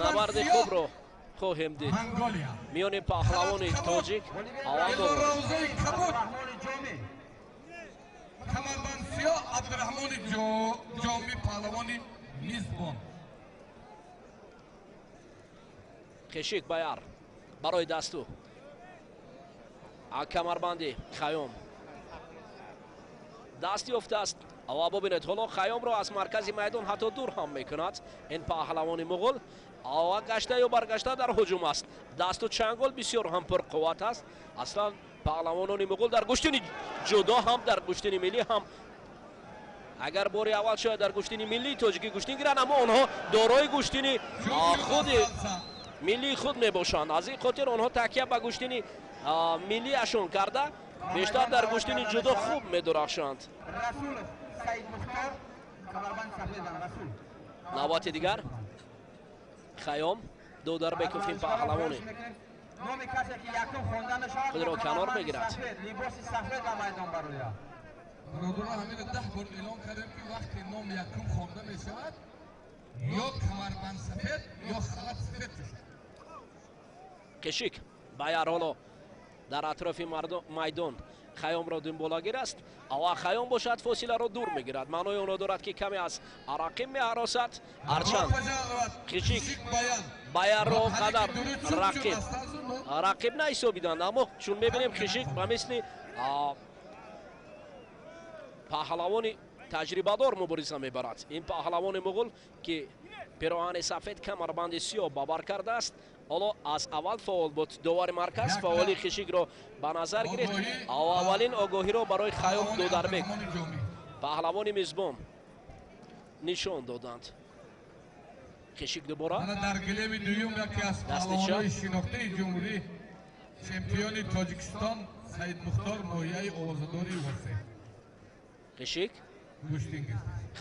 набарди хубро хоҳем дид миёни паҳлавони тоҷик. Камарбанд сиёҳ Абдураҳмони Ҷомӣ, паҳлавони мизбон. Хишик Баяр барои дасту камарбанди Хайём даст ёфтааст. Ва бубинед, ҳоло Хайёмро аз маркази майдон ҳатто дур ҳам мекунад ин паҳлавони муғул. Ва гашта ё баргашта дар ҳуҷум аст. Дасту чангол бисёр ҳам пурқувват аст. Аслан паҳлавонони муғул дар гӯштини ҷудо ҳам, дар гӯштини миллӣ ҳам, агар бори аввал шояд дар гӯштини миллии тоҷикӣ гӯштин гиранд, аммо онҳо дорои гӯштини худи миллии худ мебошанд. Аз ин хотир онҳо такя ба гӯштини миллиашон карда бештар дар гӯштини ҷудо хуб медурахшанд. Навбати дигар Хайём Додарбеков, ин паҳлавоне худро канор мегирад. Бародарон, ҳаминро 10 бор эълон кардем, ки вақте ном якум хонда мешавад, ё камарбанд сафед, ё халат сафед пӯшад. Хишик Баяр ҳоло дар атрофи майдон Хайёмро дунболагир аст. Ва Хайём бошад фосиларо дур мегирад. Маънои онро дорад, ки каме аз рақиб меҳаросад. Ҳарчанд Хишик Баярро қадар рақиб наҳисобиданд, аммо чун мебинем Хишик ба мисли паҳлавони таҷрибадор мубориза мебарад. Ин паҳлавони муғул, ки пироҳани сафед, камарбанди сиёҳ ба бар кардааст, ҳоло аз аввал фаъол буд. Довари марказ фаъоли Хишикро ба назар гирифт. Аввалин огоҳиро барои Хайём Додарбек, паҳлавони мизбон, нишон доданд. Хишик дубора дар гилеми дуюм яке аз паҳлавонои шинохтаи ҷумҳурӣ, чемпиони Тоҷикистон Саид Мухтор ноҳияи Овозадори Восеъ. Қишик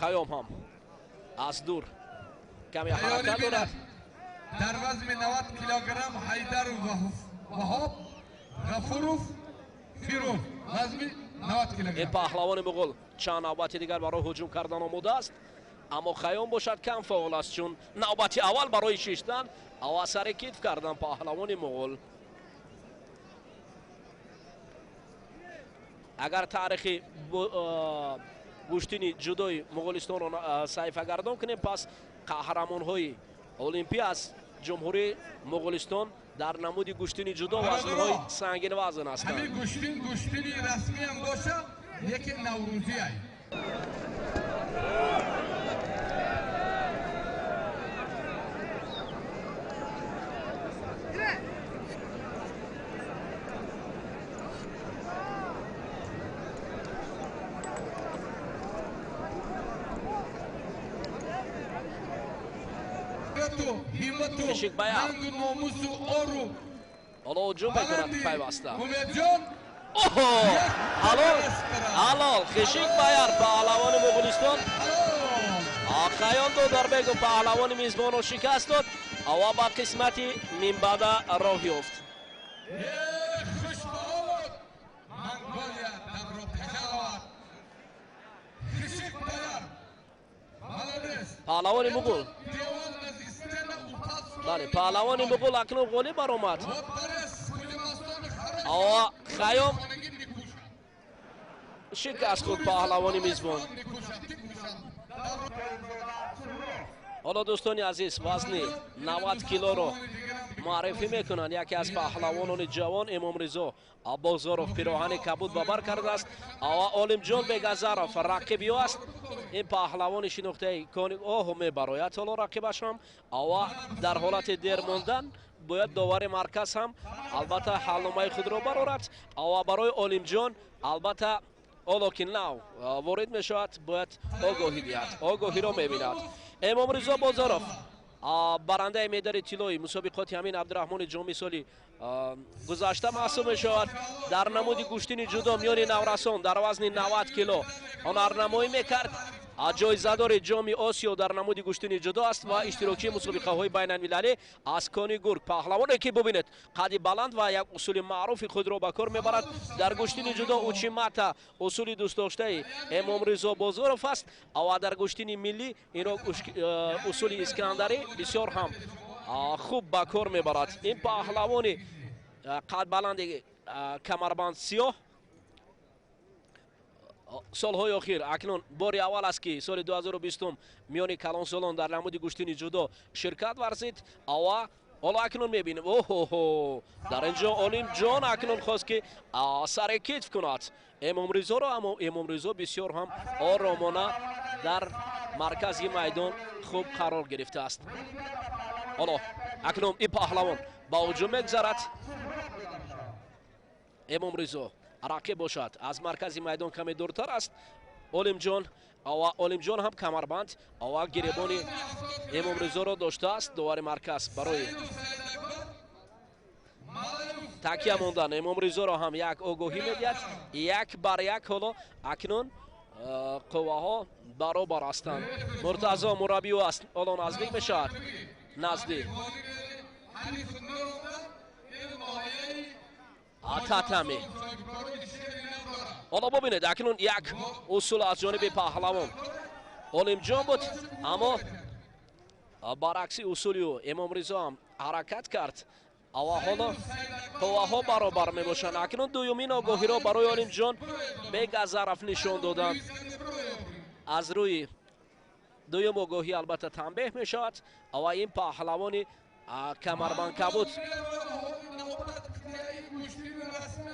Хайём ҳам аз дур каме ҳаракат дорад. Дар вазни 90 килограмм Ҳайдаров Ваҳоб, Ғафуров Фирӯз, вазни 90 килограмм. Ин паҳлавони муғул чанд навбати дигар барои ҳуҷум кардан омода аст, аммо Хайём бошад кам фаъол аст, чун навбати аввал барои шиштан ва сари китф кардан паҳлавони муғул. Агар таърихи гӯштини ҷудои Муғулистонро саҳифагардон кунем, пас қаҳрамонҳои олимпӣ аз ҷумҳурии Муғулистон дар намуди гӯштини ҷудо вазнҳои сангин вазн ҳастанд. Ҳамин гӯштин гӯштини расмиам бошад, лекин наврӯзиай. Қишик Баяр ҳоло ҳуҷум мекунад пайваста. Оҳо, ҳалол, ҳалол. Қишик Баяр паҳлавони Муғулистон Хайём Додарбегов паҳлавони мизбонро шикаст дод ва ба қисмати минбаъда роҳ ёфт. Паҳлавони муғул, бале, паҳлавони муғул акнун ғолиб баромад. Ва Хайём шикаст худ паҳлавони мизбон. Ҳоло дӯстони азиз, вазни 90 килоро муаррифӣ мекунанд. Яке аз паҳлавонони ҷавон Имомризо Аббозоров пироҳани кабуд ба бар кардааст ва Олимҷон Бегазаров рақиби ӯ аст. Ин паҳлавони шинохтаи кони оҳу мебарояд ҳоло рақибаш ҳам ва дар ҳолати дер мондан бояд довари марказ ҳам албатта ҳалномаи худро барорад ва барои Олимҷон албатта ҳоло ки нав ворид мешавад бояд огоҳӣ диҳад. Огоҳиро мебинад. Имомризо Бозоров барандаи медали тиллои мусобиқоти ҳамин Абдураҳмони Ҷомӣ соли гузашта маҳсуб мешавад. Дар намуди гӯштини ҷудо миёни наврасон дар вазни 90 кило ҳунарнамоӣ мекард. Ҷоизадори ҷоми Осиё дар намуди гӯштини ҷудо аст ва иштирокчии мусобиқаҳои байналмилалӣ аз кони гург. Паҳлавоне ки бубинед қади баланд ва як усули маъруфи худро ба кор мебарад дар гӯштини ҷудо. Учимата усули дӯстдоштаи Имомризо Бозоров аст ва дар гӯштини миллӣ инро усули Искандарӣ бисёр ҳам хуб ба кор мебарад. Ин паҳлавони қадбаланди камарбанд сиёҳ солҳои охир акнун бори аввал аст ки соли 2020 миёни калонсолон дар намуди гӯштини ҷудо ширкат варзид ва ҳоло акнун мебинем. Оҳоҳо, дар ин ҷо Олимҷон акнун хост ки сари китф кунад Имомризоро, аммо Имомризо бисёр ҳам оромона дар маркази майдон хуб қарор гирифтааст. Ҳоло акнун ин паҳлавон ба ҳуҷум мегузарад. Имомризо рақиб бошад аз маркази майдон каме дуртар аст. Олимҷон ва Олимҷон ҳам камарбанд ва гиребони Имомризоро доштааст. Довари марказ барои такя мондан Имомризоро ҳам як огоҳӣ медиҳад. Як бар як ҳоло акнун қувваҳо баробар ҳастанд. Муртазо мураббиу аст, ҳоло наздик мешавад назди татами. Ҳоло бубинед акнун як усул аз ҷониби паҳлавон Олимҷон буд, аммо баръакси усули ӯ Имомризо ҳам ҳаракат кард ва ҳоло қувваҳо баробар мебошанд. Акнун дуюмин огоҳиро барои Олимҷон Бегазаров нишон доданд. Аз рӯи дуюм огоҳӣ албатта танбеҳ мешавад ва ин паҳлавони камарбанд кабуд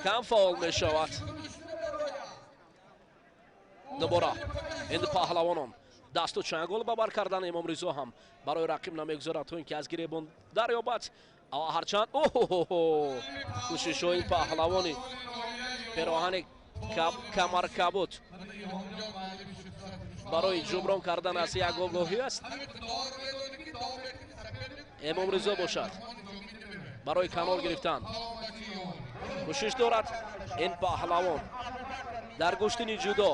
кам фаъол мешавад. Дубора ин паҳлавонон дасту чангол ба бар кардан Имомризо ҳам барои рақиб намегузорад то ин ки аз гиребон дарёбад. Ҳарчанд оҳоҳо кӯшишҳои паҳлавони пироҳани камаркабуд барои ҷуброн кардан аз як огоҳӣ аст. Имомризо бошад барои канор гирифтан кӯшиш дорад. Ин паҳлавон дар гӯштини ҷудо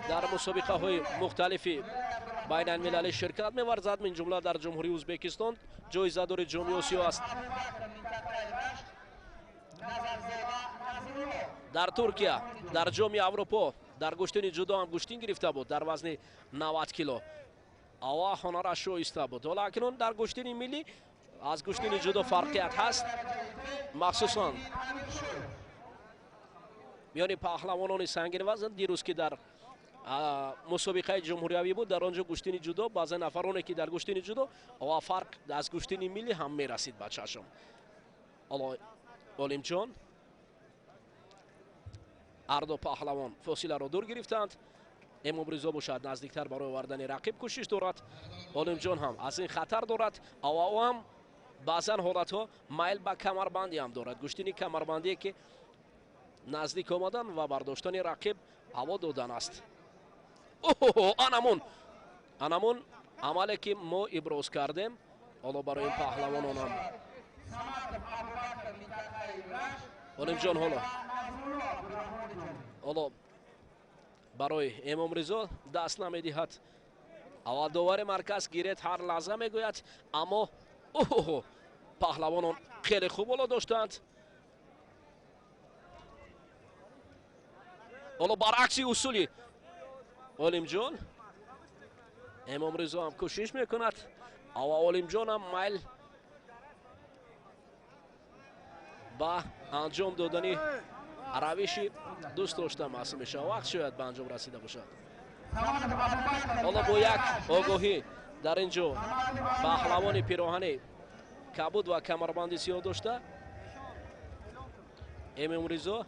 дар мусобиқаҳои мухталифи байналмилалӣ ширкат меварзад, мин ҷумла дар Ҷумҳурии Ӯзбекистон ҷоизадори Ҷоми Осиё аст. Дар Туркия дар Ҷоми Аврупо дар гӯштини ҷудо ҳам гӯштин гирифта буд дар вазни 90 кило. Ава ҳунараш шоиста буд. Ҳоло акнун дар гӯштини миллӣ аз гӯштини ҷудо фарқият ҳаст, махсусан миёни паҳлавонони сангинвазн. Дирӯз ки дар мусобиқаи ҷумҳуриявӣ буд, дар он ҷо гӯштини ҷудо баъзе нафароне ки дар гӯштини ҷудо ва фарқ аз гӯштини миллӣ ҳам мерасид ба чашм. Ҳоло Олимҷон ҳарду паҳлавон фосиларо дур гирифтанд. Эмомризо бошад наздиктар барои овардани рақиб кӯшиш дорад. Олимҷон ҳам аз ин хатар дорад ва ӯ ҳам баъзан ҳолатҳо майл ба камарбандӣ ҳам дорад. Гӯштини камарбандие ки наздик омадан ва бардоштани рақиб ҳаво додан аст. Анамун амале ки мо иброз кардем, ҳоло барои ин паҳлавонон ҳам. Олимҷон ҳоло барои Эмомризо даст намедиҳад. Аввал довари марказ гирет ҳар лаҳза мегӯяд, аммо паҳлавонон хеле хуб ҳоло доштанд. Ҳоло баръакси усули Олимҷон Эмомризо ҳам кӯшиш мекунад ва Олимҷон ҳам майл ба анҷом додани равиши дӯст дошта маҳсуб мешавад. Вақт шояд ба анҷом расида бошад. Ҳоло бо як огоҳӣ дар ин ҷо паҳлавони пироҳани кабуд ва камарбанди сиёҳ дошта Эмомризо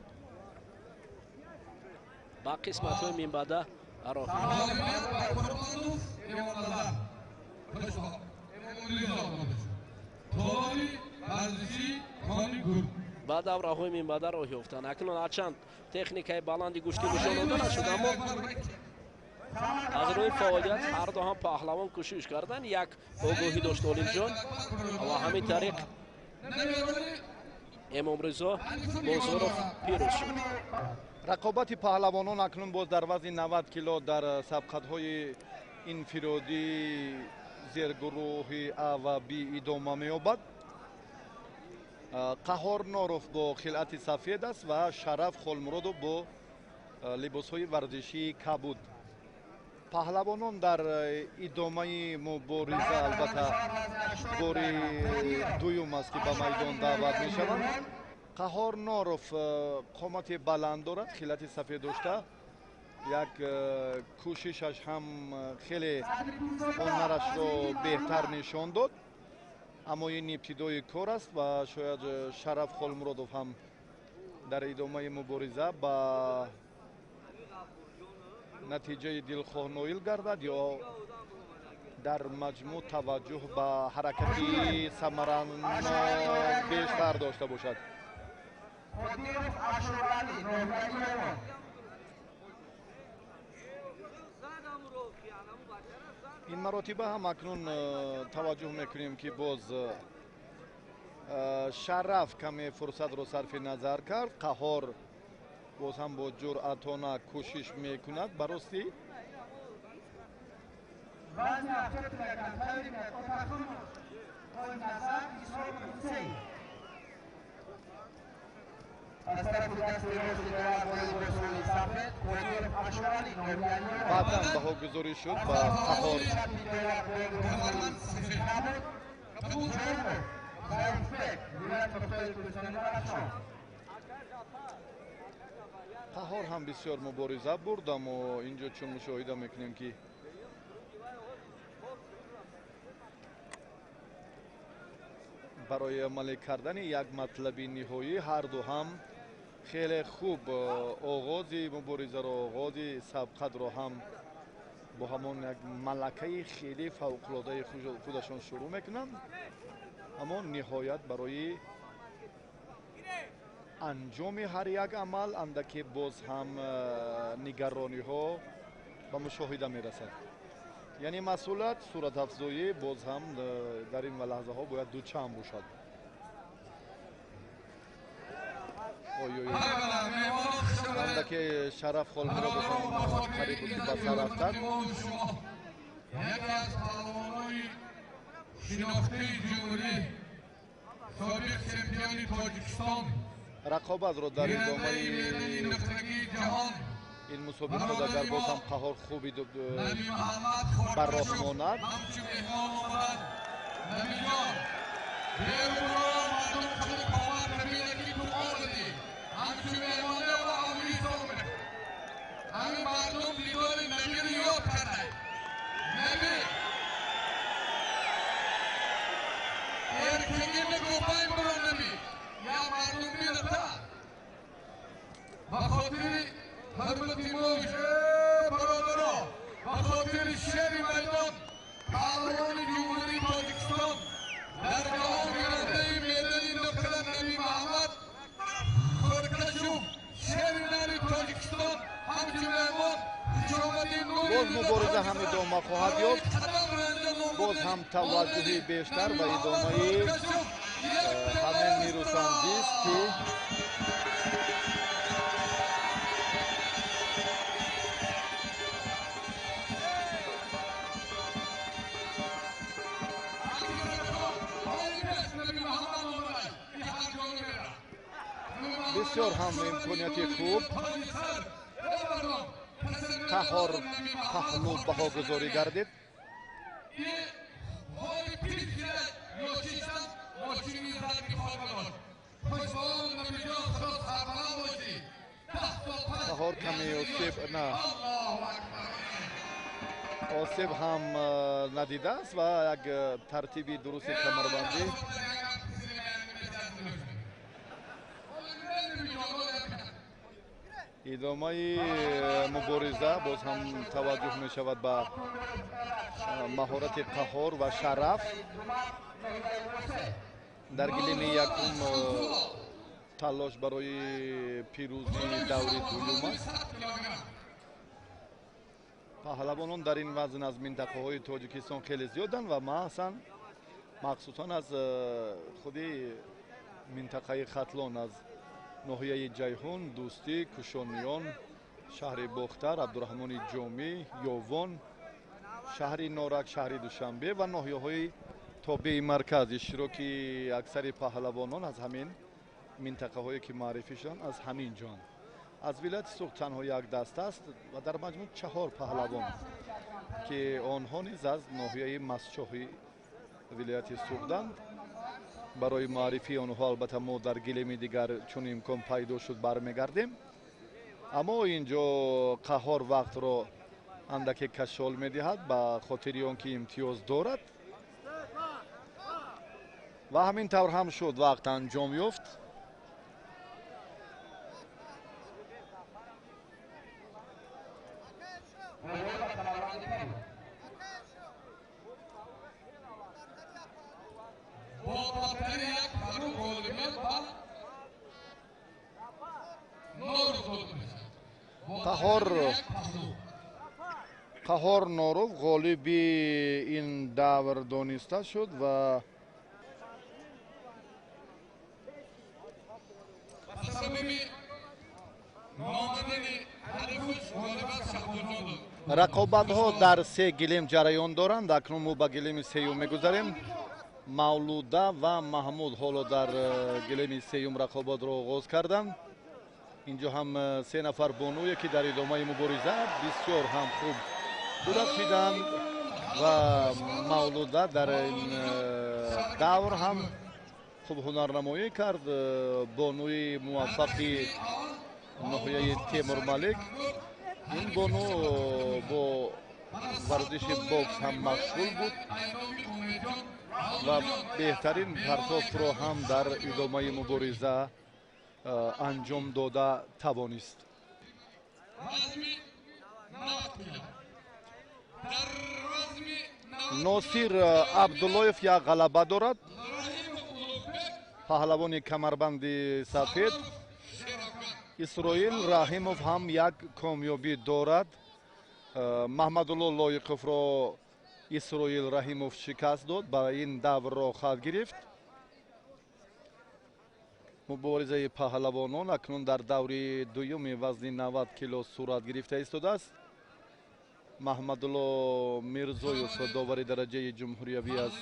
ба қисматҳои минбаъда роҳ. Ба давраҳои минбаъда роҳ ёфтанд. Акнун ҳарчанд техникаи баланди гӯштӣ нишон дода нашуд, аммо аз рӯи фаъолият ҳарду ҳам паҳлавон кӯшиш карданд. Як огоҳӣ дошт Олимҷон ва ҳамин тариқ Эмомризо Бозоров пирӯз шуд. Рақобати паҳлавонон акнун боз дар вазни 90 кило дар сабқатҳои инфиродӣ зергурӯҳи А ва Б идома меёбад. Қаҳор Норов бо хилъати сафед аст ва Шараф Холмуродов бо либосҳои варзишии кабуд. Паҳлавонон дар идомаи мубориза албатта бори дуюм аст ки ба майдон даъват мешаванд. Қаҳор Норов қомати баланд дорад, хилъати сафед дошта, як кӯшишаш ҳам хеле ҳунарашро беҳтар нишон дод, аммо ин ибтидои кор аст ва шояд Шараф Холмуродов ҳам дар идомаи мубориза ба натиҷаи дилхоҳ ноил гардад ё дар маҷмӯъ таваҷҷӯҳ ба ҳаракати самаранок бештар дошта бошад. Ин маротиба ҳам акнун таваҷҷӯҳ мекунем ки боз Шараф каме фурсатро сарфи назар кард. Қаҳор боз ҳам бо ҷуръатона кӯшиш мекунад. Барости баъдан баҳогузорӣ шуд ба Қаҳор. Қаҳор ҳам бисёр мубориза бурд, аммо инҷо чун мушоҳида мекунем ки барои амалӣ кардани як матлаби ниҳоӣ ҳарду ҳам хеле хуб оғози муборизаро, оғози сабқатро ҳам бо ҳамон як малакаи хеле фавқулодаи худашон шурӯъ мекунанд, аммо ниҳоят барои анҷоми ҳар як амал андаке боз ҳам нигарониҳо ба мушоҳида мерасад. Яъне масъулият, суратафзоӣ боз ҳам дар ин лаҳзаҳо бояд дучанд бошад. Андаке Шараф Холмуродов қариб буд, ки ба сар афтад. Яке аз паҳлавонони шинохтаи ҷумҳурӣ, собиқ чемпиони Тоҷикистон, рақобатро дар идомаи ин мусобиқа агар боз ҳам Қаҳор хуби бар роҳ монад, ҳамчун меҳмон омаданд. Набиҷон, берунро мардум қадри қомат набида, ки ту омадӣ ҳамчун меҳмоне ва ҳисоб ҳамин мардум дидори Набиро ёд кардай. Наби эркагини гӯбайн биро, Наби, я мардум бирата ба хотири ҳурмати мо, бародаро, ба хотири шери майдон, паҳлавони Ҷумҳурии Тоҷикистон, дар ҷаҳон гирандаи медали нуқра Наби Муҳаммад Хуркашов, шери нари Тоҷикистон, ҳамчун меҳмон. Боз мубориза ҳам идома хоҳад ёфт. Боз ҳам таваҷҷӯҳи бештар ба идомаи ҳамин нерӯсанҷист, ки бисёр ҳам имконияти хуб Қаҳор паҳлӯ баҳогузорӣ гардид. Қаҳор каме осеб на осеб ҳам надидааст ва як тартиби дурусти камарбандӣ. Идомаи мубориза боз ҳам таваҷҷӯҳ мешавад ба маҳорати Қаҳор ва Шараф. Дар гилеми якум талош барои пирӯзии даври дуюм аст. Паҳлавонон дар ин вазн аз минтақаҳои Тоҷикистон хеле зиёданд ва маҳсан махсусан аз худи минтақаи Хатлон, аз ноҳияи Ҷайҳун, Дӯстӣ, Кушониён, шаҳри Бохтар, Абдураҳмони Ҷомӣ, Ёвон, шаҳри Норак, шаҳри Душанбе ва ноҳияҳои тобеи марказ. Иштироки аксари паҳлавонон аз ҳамин минтақаҳое, ки маърифӣ шуданд, аз ҳамин ҷон. Аз вилояти Суғд танҳо як даст аст ва дар маҷмӯъ чаҳор паҳлавон, ки онҳо низ аз ноҳияи Мастчоҳи вилояти Суғданд. Барои маърифии онҳо албатта мо дар гилеми дигар, чун имкон пайдо шуд, бармегардем. Аммо ин ҷо Қаҳор вақтро андаке кашол медиҳад ба хотири он ки имтиёз дорад ва ҳамин тавр ҳам шуд, вақт анҷом ёфт. Қаҳор Норов ғолиби ин давр дониста шуд ва рақобатҳо дар се гилем ҷараён доранд. Акнун мо ба гилеми сеюм мегузарем. Мавлуда ва Маҳмуд ҳоло дар гилеми сеюм рақобатро оғоз карданд. Инҷо ҳам се нафар бонуе, ки дар идомаи мубориза бисёр ҳам хуб дурахшиданд ва Мавлуда дар ин давр ҳам хуб ҳунарнамоӣ кард. Бонуи муваффақи ноҳияи Темурмалик. Ин бону бо варзиши бокс ҳам машғул буд ва беҳтарин партофтро ҳам дар идомаи мубориза анҷом дода тавонист. Носир Абдуллоев як ғалаба дорад, паҳлавони камарбанди сафед. Исроил Раҳимов ҳам як комёбӣ дорад. Маҳмадулло Лоиқовро Исроил Раҳимов шикаст дод, ба ин даврро хат гирифт. Муборизаи паҳлавонон акнун дар даври дуюми вазни 90 кило сурат гирифта истодааст. Маҳмадулло Мирзоев, довари дараҷаи ҷумҳуриявӣ аз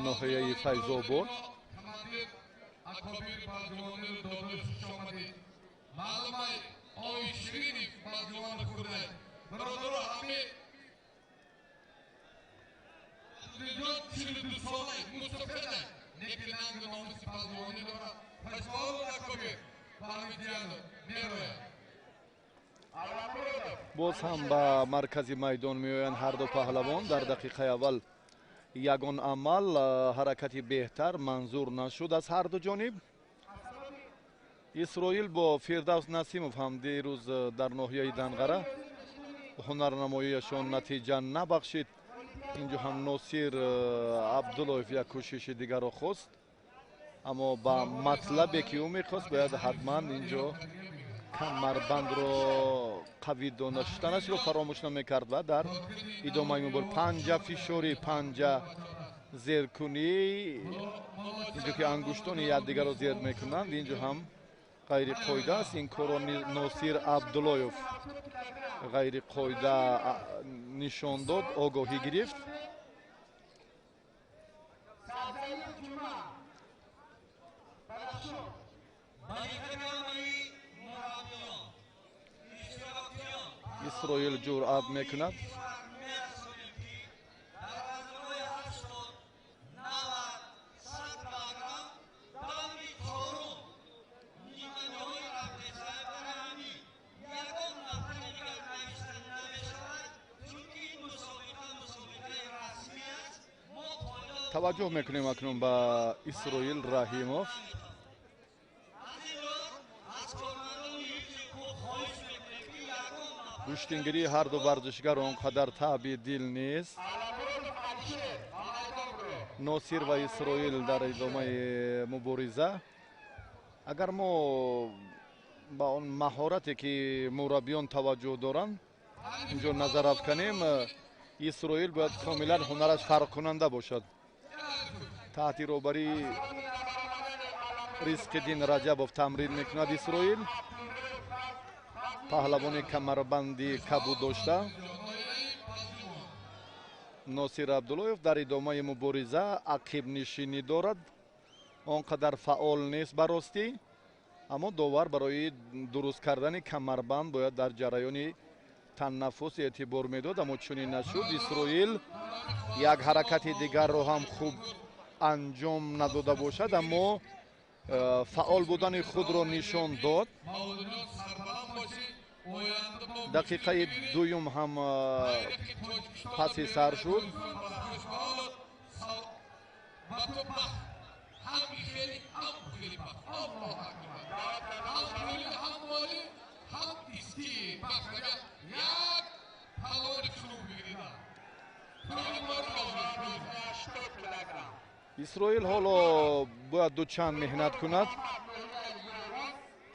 ноҳияи Файзобод. Боз ҳам ба маркази майдон меоянд ҳарду паҳлавон. Дар дақиқаи аввал ягон амал, ҳаракати беҳтар манзур нашуд аз ҳарду ҷониб. Исроил бо Фирдавс Насимов ҳам дирӯз дар ноҳияи Данғара ҳунарнамоияшон натиҷа набахшид. Инҷо ҳам Носир Абдуллоев як кӯшиши дигарро хост, аммо ба матлабе ки ӯ мехост бояд ҳатман инҷо камарбандро қавӣ доштанашро фаромӯш намекард ва дар идомаи мубор панҷа фишорӣ, панҷа зеркунӣ, инҷо ки ангуштони якдигарро зер мекунанд, инҷо ҳам ғайриқоида аст. Ин корро Носир Абдуллоев ғайриқоида нишон дод, огоҳӣ гирифт. Исроил ҷуръат мекунад. Таваҷҷӯҳ мекунем акнун ба Исроил Раҳимов. Гӯштингирии ҳарду варзишгар он қадар таъби дил нест. Носир ва Исроил дар идомаи мубориза. Агар мо ба он маҳорате ки мураббиён таваҷҷӯҳ доранд инҷо назар афканем, Исроил бояд комилан ҳунараш фарқкунанда бошад. Таҳти роҳбарии Ризқиддин Раҷабов тамрин мекунад Исроил. Паҳлавони камарбанди кабуд дошта. Носир Абдуллоев дар идомаи мубориза ақибнишинӣ дорад, он қадар фаъол нест ба ростӣ, аммо довар барои дуруст кардани камарбанд бояд дар ҷараёни танаффус эътибор медод, аммо чунин нашуд. Исроил як ҳаракати дигарро ҳам хуб анҷом надода бошад, аммо фаъол будани худро нишон дод. Дақиқаи дуюм ҳам паси сар шуд. Исроил ҳоло бояд дучанд меҳнат кунад,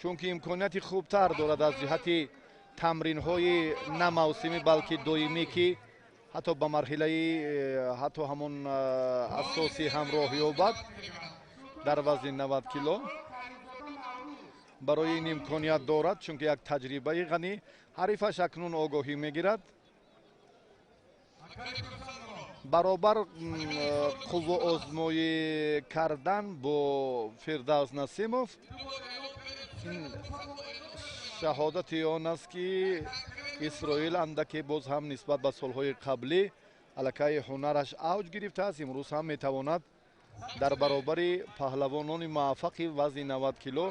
чунки имконияти хубтар дорад аз ҷиҳати тамринҳои на мавсимӣ балки доимӣ, ки ҳатто ба марҳилаи ҳатто ҳамон асосӣ ҳам роҳ ёбад дар вазни 90 кило. Барои ин имконият дорад, чунки як таҷрибаи ғанӣ. Ҳарифаш акнун огоҳӣ мегирад. Баробар қувваозмоӣ кардан бо Фирдавс Насимов шаҳодати он аст, ки Исроил андаке боз ҳам нисбат ба солҳои қаблӣ аллакай ҳунараш авҷ гирифтааст. Имрӯз ҳам метавонад дар баробари паҳлавонони муваффақи вазни 90 кило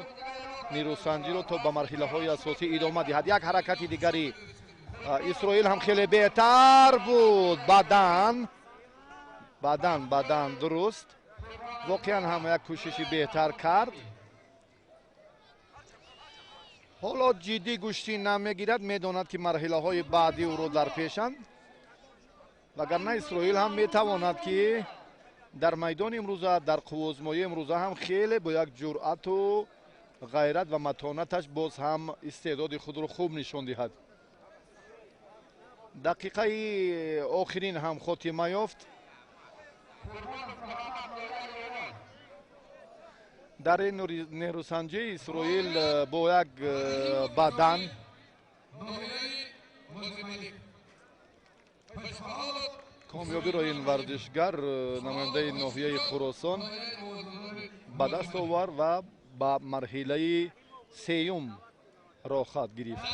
нерӯсанҷиро то ба марҳилаҳои асосӣ идома диҳад. Як ҳаракати дигари Исроил ҳам хеле беҳтар буд. Баъдан дуруст, воқеан ҳам як кӯшиши беҳтар кард. Ҳоло ҷиддӣ гӯштӣ намегирад, медонад ки марҳилаҳои баъдӣ ӯро дар пешанд, вагарна Исроил ҳам метавонад ки дар майдони имрӯза, дар қувваозмоии имрӯза ҳам хеле бо як ҷуръату ғайрат ва матонаташ боз ҳам истеъдоди худро хуб нишон диҳад. Дақиқаи охирин ҳам хотима ёфт. Дар ин нерӯсанҷии Исроил бо як бадан комёбиро ин варзишгар, намояндаи ноҳияи Хуросон, ба даст овард ва ба марҳилаи сеюм роҳхат гирифт.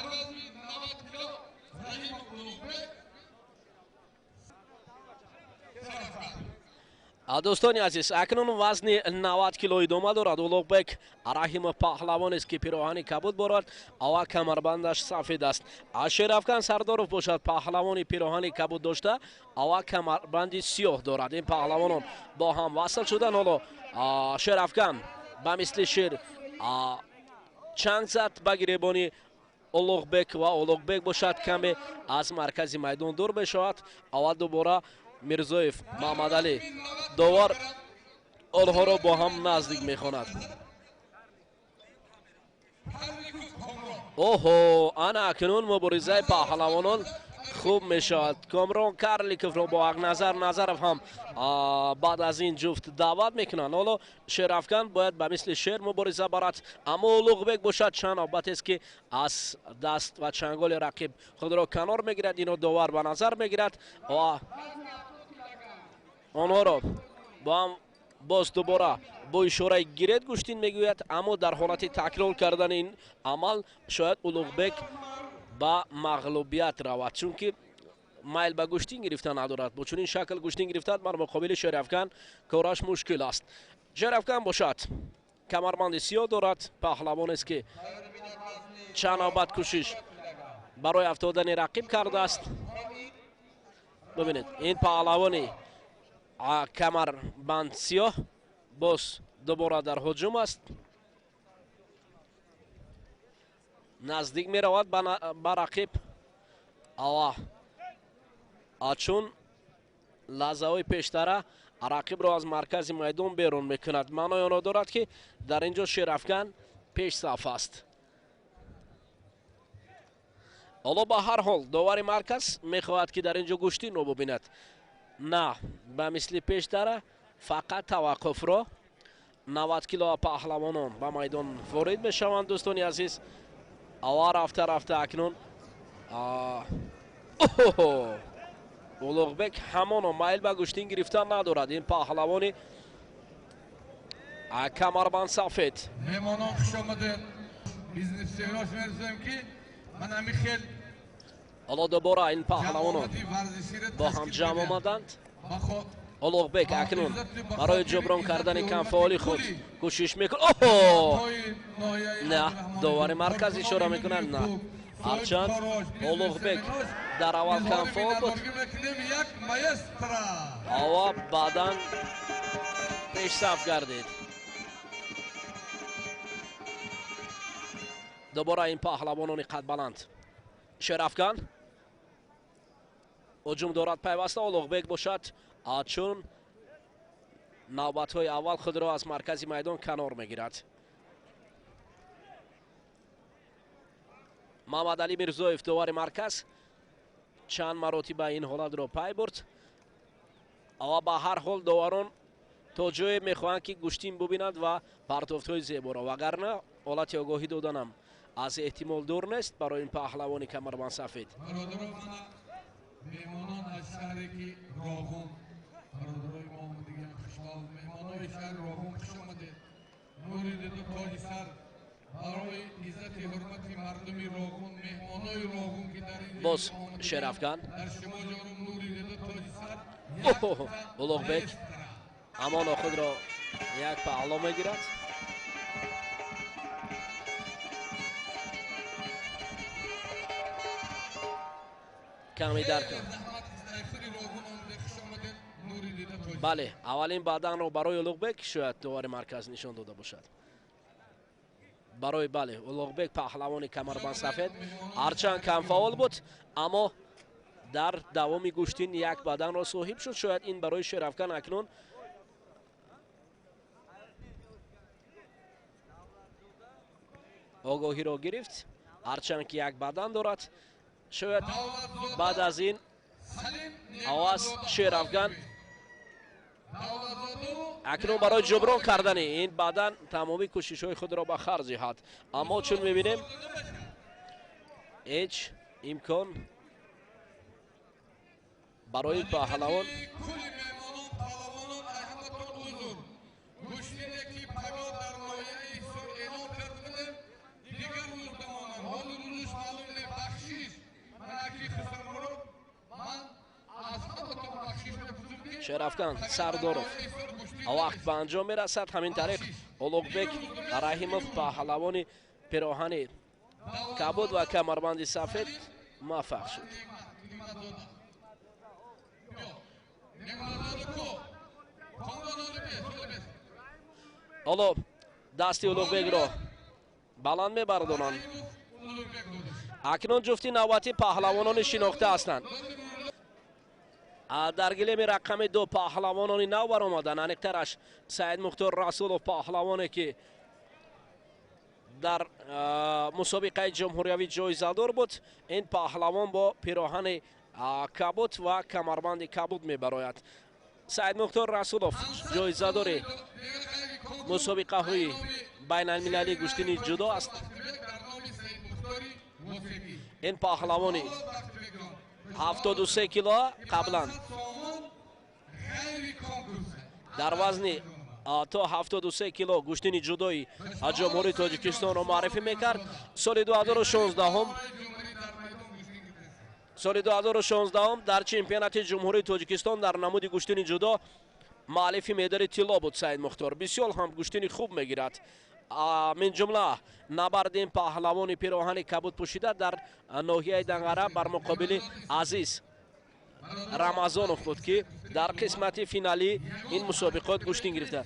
Дӯстони азиз, акнун вазни 90 кило идома дорад. Улуғбек Раҳимов паҳлавонест, ки пироҳани кабуд борад ва камарбандаш сафед аст. Шерафкан Сардоров бошад, паҳлавони пироҳани кабуд дошта ва камарбанди сиёҳ дорад. Ин паҳлавонон бо ҳам васл шуданд. Ҳоло Шерафкан ба мисли шер чанг зад ба гиребони Улуғбек ва Улуғбек бошад каме аз маркази майдон дур мешавад. Аввал дубора Мирзоев Маҳмадалӣ довар онҳоро бо ҳам наздик мехонад. Оҳо, ана акнун муборизаи паҳлавонон хуб мешавад. Комрон Карликовро бо Ақназар Назаров ҳам баъд аз ин ҷуфт даъват мекунанд. Ҳоло Шерафкан бояд ба мисли шер мубориза барад, аммо Улуғбек бошад чанд навбатест, ки аз даст ва чанголи рақиб худро канор мегирад. Ино довар ба назар мегирад ва онҳоро бо ҳам боз дубора бо ишораи гирет гӯштин мегӯяд, аммо дар ҳолати такрор кардани ин амал шояд Улуғбек ба мағлубият равад, чунки майл ба гӯштин гирифта надорад. Бо чунин шакл гӯштин гирифтад бар муқобили Шерафкан кораш мушкил аст. Шерафкан бошад камарбанди сиёҳ дорад, паҳлавонест, ки чанд навбат кӯшиш барои афтодани рақиб кардааст. Бибинед, ин паҳлавони камарбанд сиёҳ боз дубора дар ҳуҷум аст, наздик меравад ба рақиб. Ава чун лаҳзаҳои пештара рақибро аз маркази майдон берун мекунад, маънои онро дорад, ки дар ин ҷо Шерафкан пешсаф аст. Ҳоло ба ҳар ҳол довари марказ мехоҳад, ки дар ин ҷо гӯштинро бубинад. На ба мисли пештара фақат таваққуфро. 90 кило паҳлавонон ба майдон ворид мешаванд. Дӯстони азиз, ава рафта рафта акнун Улуғбек ҳамоно майл ба гӯштин гирифтан надорад. Ин паҳлавони камарбанд сафед. Меҳмонон, хуш омадед. Бизнес мерасонем, ки ман ҳамин хел. Ҳоло дубора ин паҳлавонон бо ҳам ҷамъ омаданд. Улуғбек акнун барои ҷуброн кардани камфаъоли худ кӯшиш мекунад. Оҳо, на, довари марказ ишора мекунад, на. Ҳарчанд Улуғбек дар аввал камфаъол буд, ава баъдан пешсаф гардид. Дубора ин паҳлавонони қадбаланд. Шерафкан ҳуҷум дорад пайваста. Улуғбек бошад чун навбатҳои аввал худро аз маркази майдон канор мегирад. Маҳмадалӣ Мирзоев довари марказ чанд маротиба ин ҳолатро пай бурд ва ба ҳар ҳол доварон то ҷое мехоҳанд, ки гӯштин бубинанд ва партофтҳои зеборо, вагарна ҳолати огоҳӣ доданам аз эҳтимол дур нест барои ин паҳлавони камарбанд сафед. Меҳмонон аз шаҳре ки Роғун, бародарои мо омадагианд, хушбахт меҳмонои шаҳри Роғун, хуш омадед. Нури дида тоҷи сар барои иззати ҳурмати мардуми Роғун, меҳмонои Роғун, ки дар ин Боз Шерафкан. Дар шумо ҷорум нури дида тоҷи сар. Улуғбек ҳамоно худро як паҳло мегирад. Ками дар бале, аввалин баданро барои Улуғбек шояд довари марказ нишон дода бошад. Барои бале, Улуғбек паҳлавони камарбанд сафед ҳарчанд камфаъол буд, аммо дар давоми гӯштин як баданро соҳиб шуд. Шояд ин барои Шерафкан акнун огоҳиро гирифт, ҳарчанд ки як бадан дорад. Шояд баъд аз ин аваз Шерафкан Акнун барои ҷуброн кардани ин баъдан тамоми кӯшишҳои худро ба харҷ диҳад, аммо чун мебинем ҳеҷ имкон барои паҳлавон. Шерафкан Сардоров вақт ба анҷом мерасад. Ҳамин тариқ Улуғбек Раҳимов, паҳлавони пироҳани кабуд ва камарбанди сафед, муваффақ шуд. Ҳоло дасти Улуғбекро баланд мебардонанд. Акнун ҷуфти навбатӣ паҳлавонони шинохта ҳастанд. Дар гилеми рақами 2 паҳлавонони нав баромаданд. Аниқтараш Саидмухтор Расулов, паҳлавоне ки дар мусобиқаи ҷумҳуриявӣ ҷоизадор буд. Ин паҳлавон бо пироҳани кабуд ва камарбанди кабуд мебарояд. Саидмухтор Расулов ҷоизадори мусобиқаҳои байналмилалии гӯштини ҷудо аст. Ин паҳлавони 73 кило қаблан дар вазни то 73 кило гӯштини ҷудои ҷумҳурии Тоҷикистонро муаррифӣ мекард. Соли 2016 дар чемпионати ҷумҳурии Тоҷикистон дар намуди гӯштини ҷудо муаллифи медали тилло буд. Саидмухтор бисёр ҳам гӯштини хуб мегирад. Мин ҷумла набарди ин паҳлавони пироҳани кабуд пӯшида дар ноҳияи Данғара бар муқобили Азиз Рамазонов буд, ки дар қисмати финалӣ ин мусобиқот гӯштин гирифта.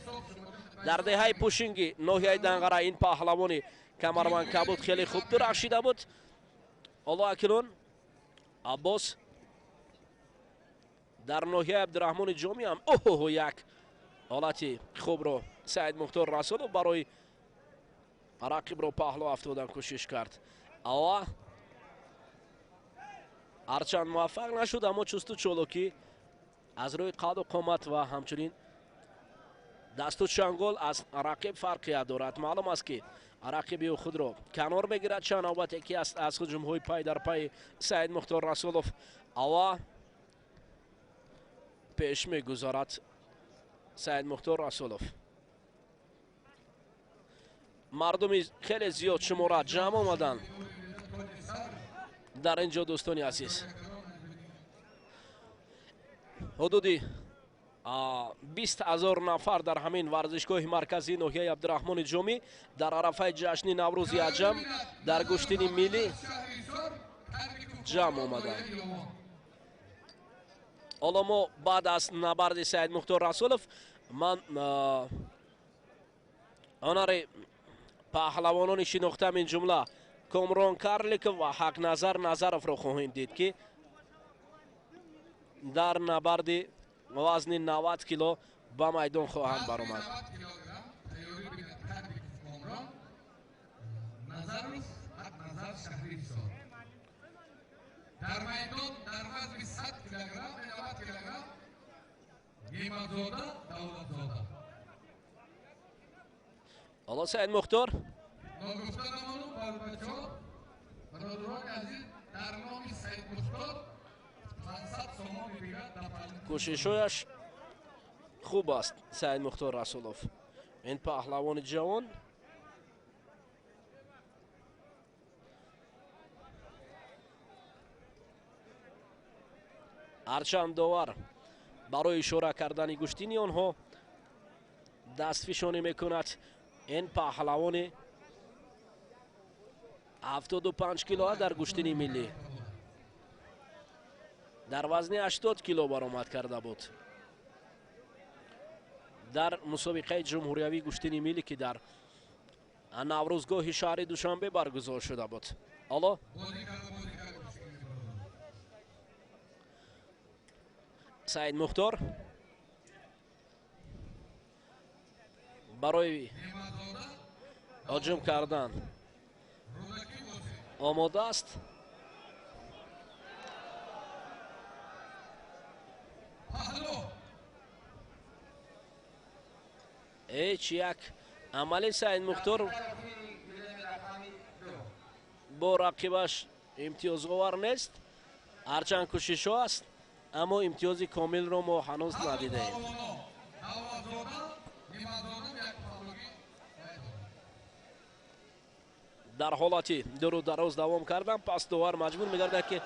Дар деҳаи Пӯшинги ноҳияи Данғара ин паҳлавони камарбанд кабуд хеле хуб дурахшида буд. Ҳоло акнун Аббос дар ноҳияи Абдураҳмони Ҷомӣ ҳам оҳоҳо як ҳолати хубро Саидмухтор Расулов барои рақибро паҳлӯ афтодан кӯшиш кард. Ава ҳарчанд муваффақ нашуд, аммо чусту чолокӣ аз рӯи қаду қомат ва ҳамчунин дасту чангол аз рақиб фарқият дорад. Маълум аст, ки рақиби ӯ худро канор мегирад. Чанд навбат яке аст аз ҳуҷумҳои пай дар пайи Саидмухтор Расулов. Ава пеш мегузарад Саидмухтор Расулов. Мардуми хеле зиёд шумора ҷамъ омаданд дар ин ҷо, дӯстони азиз. Ҳудуди 20 000 нафар дар ҳамин варзишгоҳи марказии ноҳияи Абдураҳмони Ҷомӣ дар арафаи ҷашни Наврӯзи аҷам дар гӯштини миллӣ ҷамъ омаданд. Ҳоло мо баъд аз набарди Саидмухтор Расулов ман ҳунари паҳлавонони шинохта, мин ҷумла Комрон Карликов ва Ҳақназар Назаровро хоҳем дид, ки дар набарди вазни 90 кило ба майдон хоҳанд баромад. Дар майдон дар вазни 100 килограмм, 90 килограмм Неъматзода Давлатзода. Ҳоло Саидмухтор ногуфта намонум, барбачаҳо, бародарони азиз, дар номи Саидмухтор 500 сомон дигар дар кӯшишҳояш хуб аст. Саидмухтор Расулов, ин паҳлавони ҷавон, ҳарчанд довар барои ишора кардани гӯштини онҳо дастфишонӣ мекунад. Ин паҳлавони 75 килоа дар гӯштини миллӣ дар вазни 80 кило баромад карда буд. Дар мусобиқаи ҷумҳуриявии гӯштини миллӣ, ки дар Наврӯзгоҳи шаҳри Душанбе баргузор шуда буд. Ҳоло Саидмухтор барои ҳуҷум кардан омода аст. Ҳеҷ як амали Саидмухтор бо рақибаш имтиёзовар нест, ҳарчанд кӯшишҳо аст, аммо имтиёзи комилро мо ҳанӯз надидаем. Дар ҳолати дуру дароз давом кардан, пас довар маҷбур мегардад, ки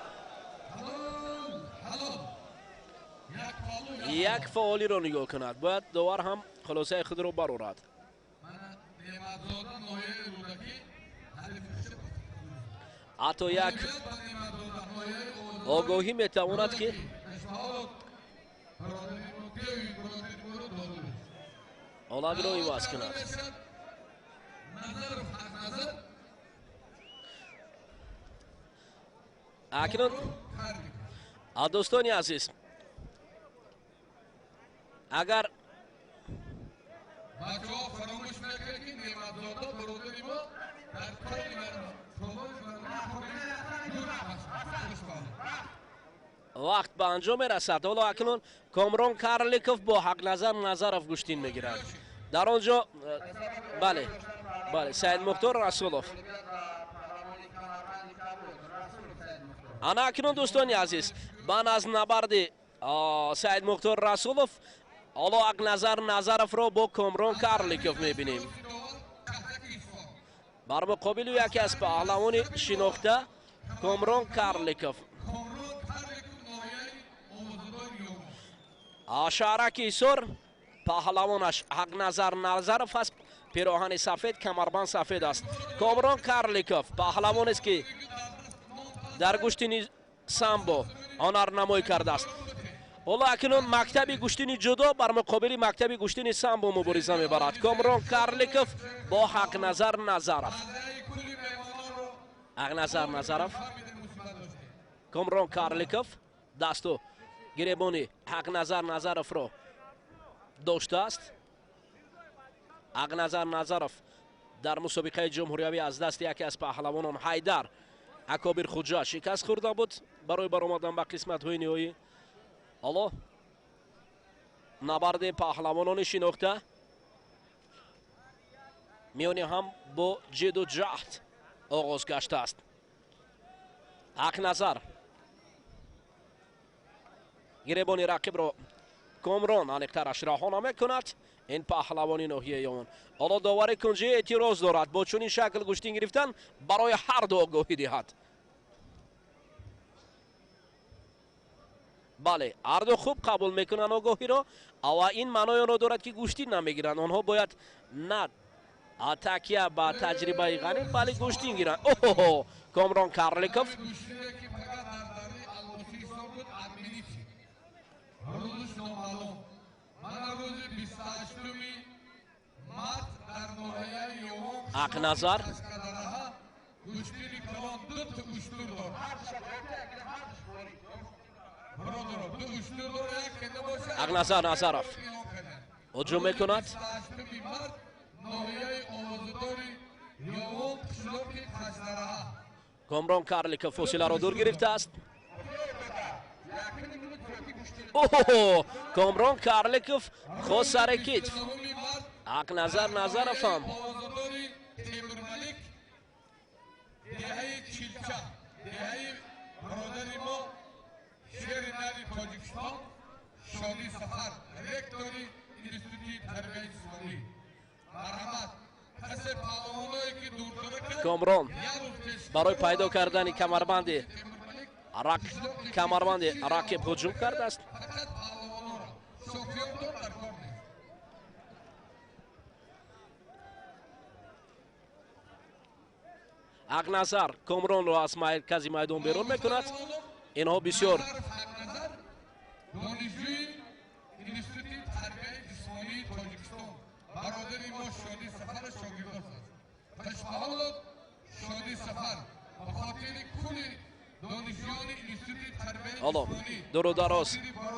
як фаъолиро нигоҳ кунад. Бояд довар ҳам хулосаи худро барорад. Ҳатто як огоҳӣ метавонад, ки ҳолатро иваз кунад. Акнун, дӯстони азиз, агар бачаҳо фаромӯш накунед, ки Неъматзода бародари мо дар вақт ба анҷом мерасад. Ҳоло акнун Комрон Карликов бо Ҳақназар Назаров гӯштин мегирад. Дар он ҷо, бале, бале, Саидмухтор Расулов. Ана акнун, дӯстони азиз, баъд аз набарди Саидмухтор Расулов, ҳоло Ҳақназар Назаровро бо Комрон Карликов мебинем. Бар муқобили яке аз паҳлавони шинохта Комрон Карликов. Шаҳраки Ҳисор, паҳлавонаш Ҳақназар Назаров аст, пироҳани сафед, камарбанд сафед аст. Комрон Карликов паҳлавонест, ки дар гӯштини самбо ҳунарнамоӣ кардааст. Ҳоло акнун мактаби гӯштини ҷудо бар муқобили мактаби гӯштини самбо мубориза мебарад. Комрон Карликов бо Ҳақназар Назаров. Ҳақназар Назаров, Комрон Карликов дасту гиребони Ҳақназар Назаровро доштааст. Ҳақназар Назаров дар мусобиқаи ҷумҳуриявӣ аз дасти яке аз паҳлавонон Ҳайдар Акобир Хуҷа шикаст хӯрда буд барои баромадан ба қисматҳои ниҳоӣ. Ҳоло набарди паҳлавонони шинохта миёни ҳам бо ҷидду ҷаҳд оғоз гаштааст. Ҳақназар гиребони рақибро Комрон аниқтараш раҳо намекунад. Ин паҳлавони ноҳияи Ёвон. Ҳоло довари кунҷӣ эътироз дорад, бо чунин шакл гӯштин гирифтан барои ҳар ду огоҳӣ диҳад. Бале, ҳарду хуб қабул мекунанд огоҳиро, ва ин маънои онро дорад, ки гӯштин намегиранд. Онҳо бояд на такя ба таҷрибаи ғанӣ, бале гӯштин гиранд. Оҳо, Комрон Карликов Ҳақназар Ҳақназар Назаров ҳуҷум мекунад. Комрон Карликов фосиларо дур гирифтааст. Оҳо, Комрон Карликов хост сари китф. Ҳақназар Назаров ҳам Комрон барои пайдо кардани камарбанди рақиб ҳуҷум кардааст. Ҳақназар Комронро аз маркази майдон берун мекунад. Инҳо бисёр ҳоло дуру дароз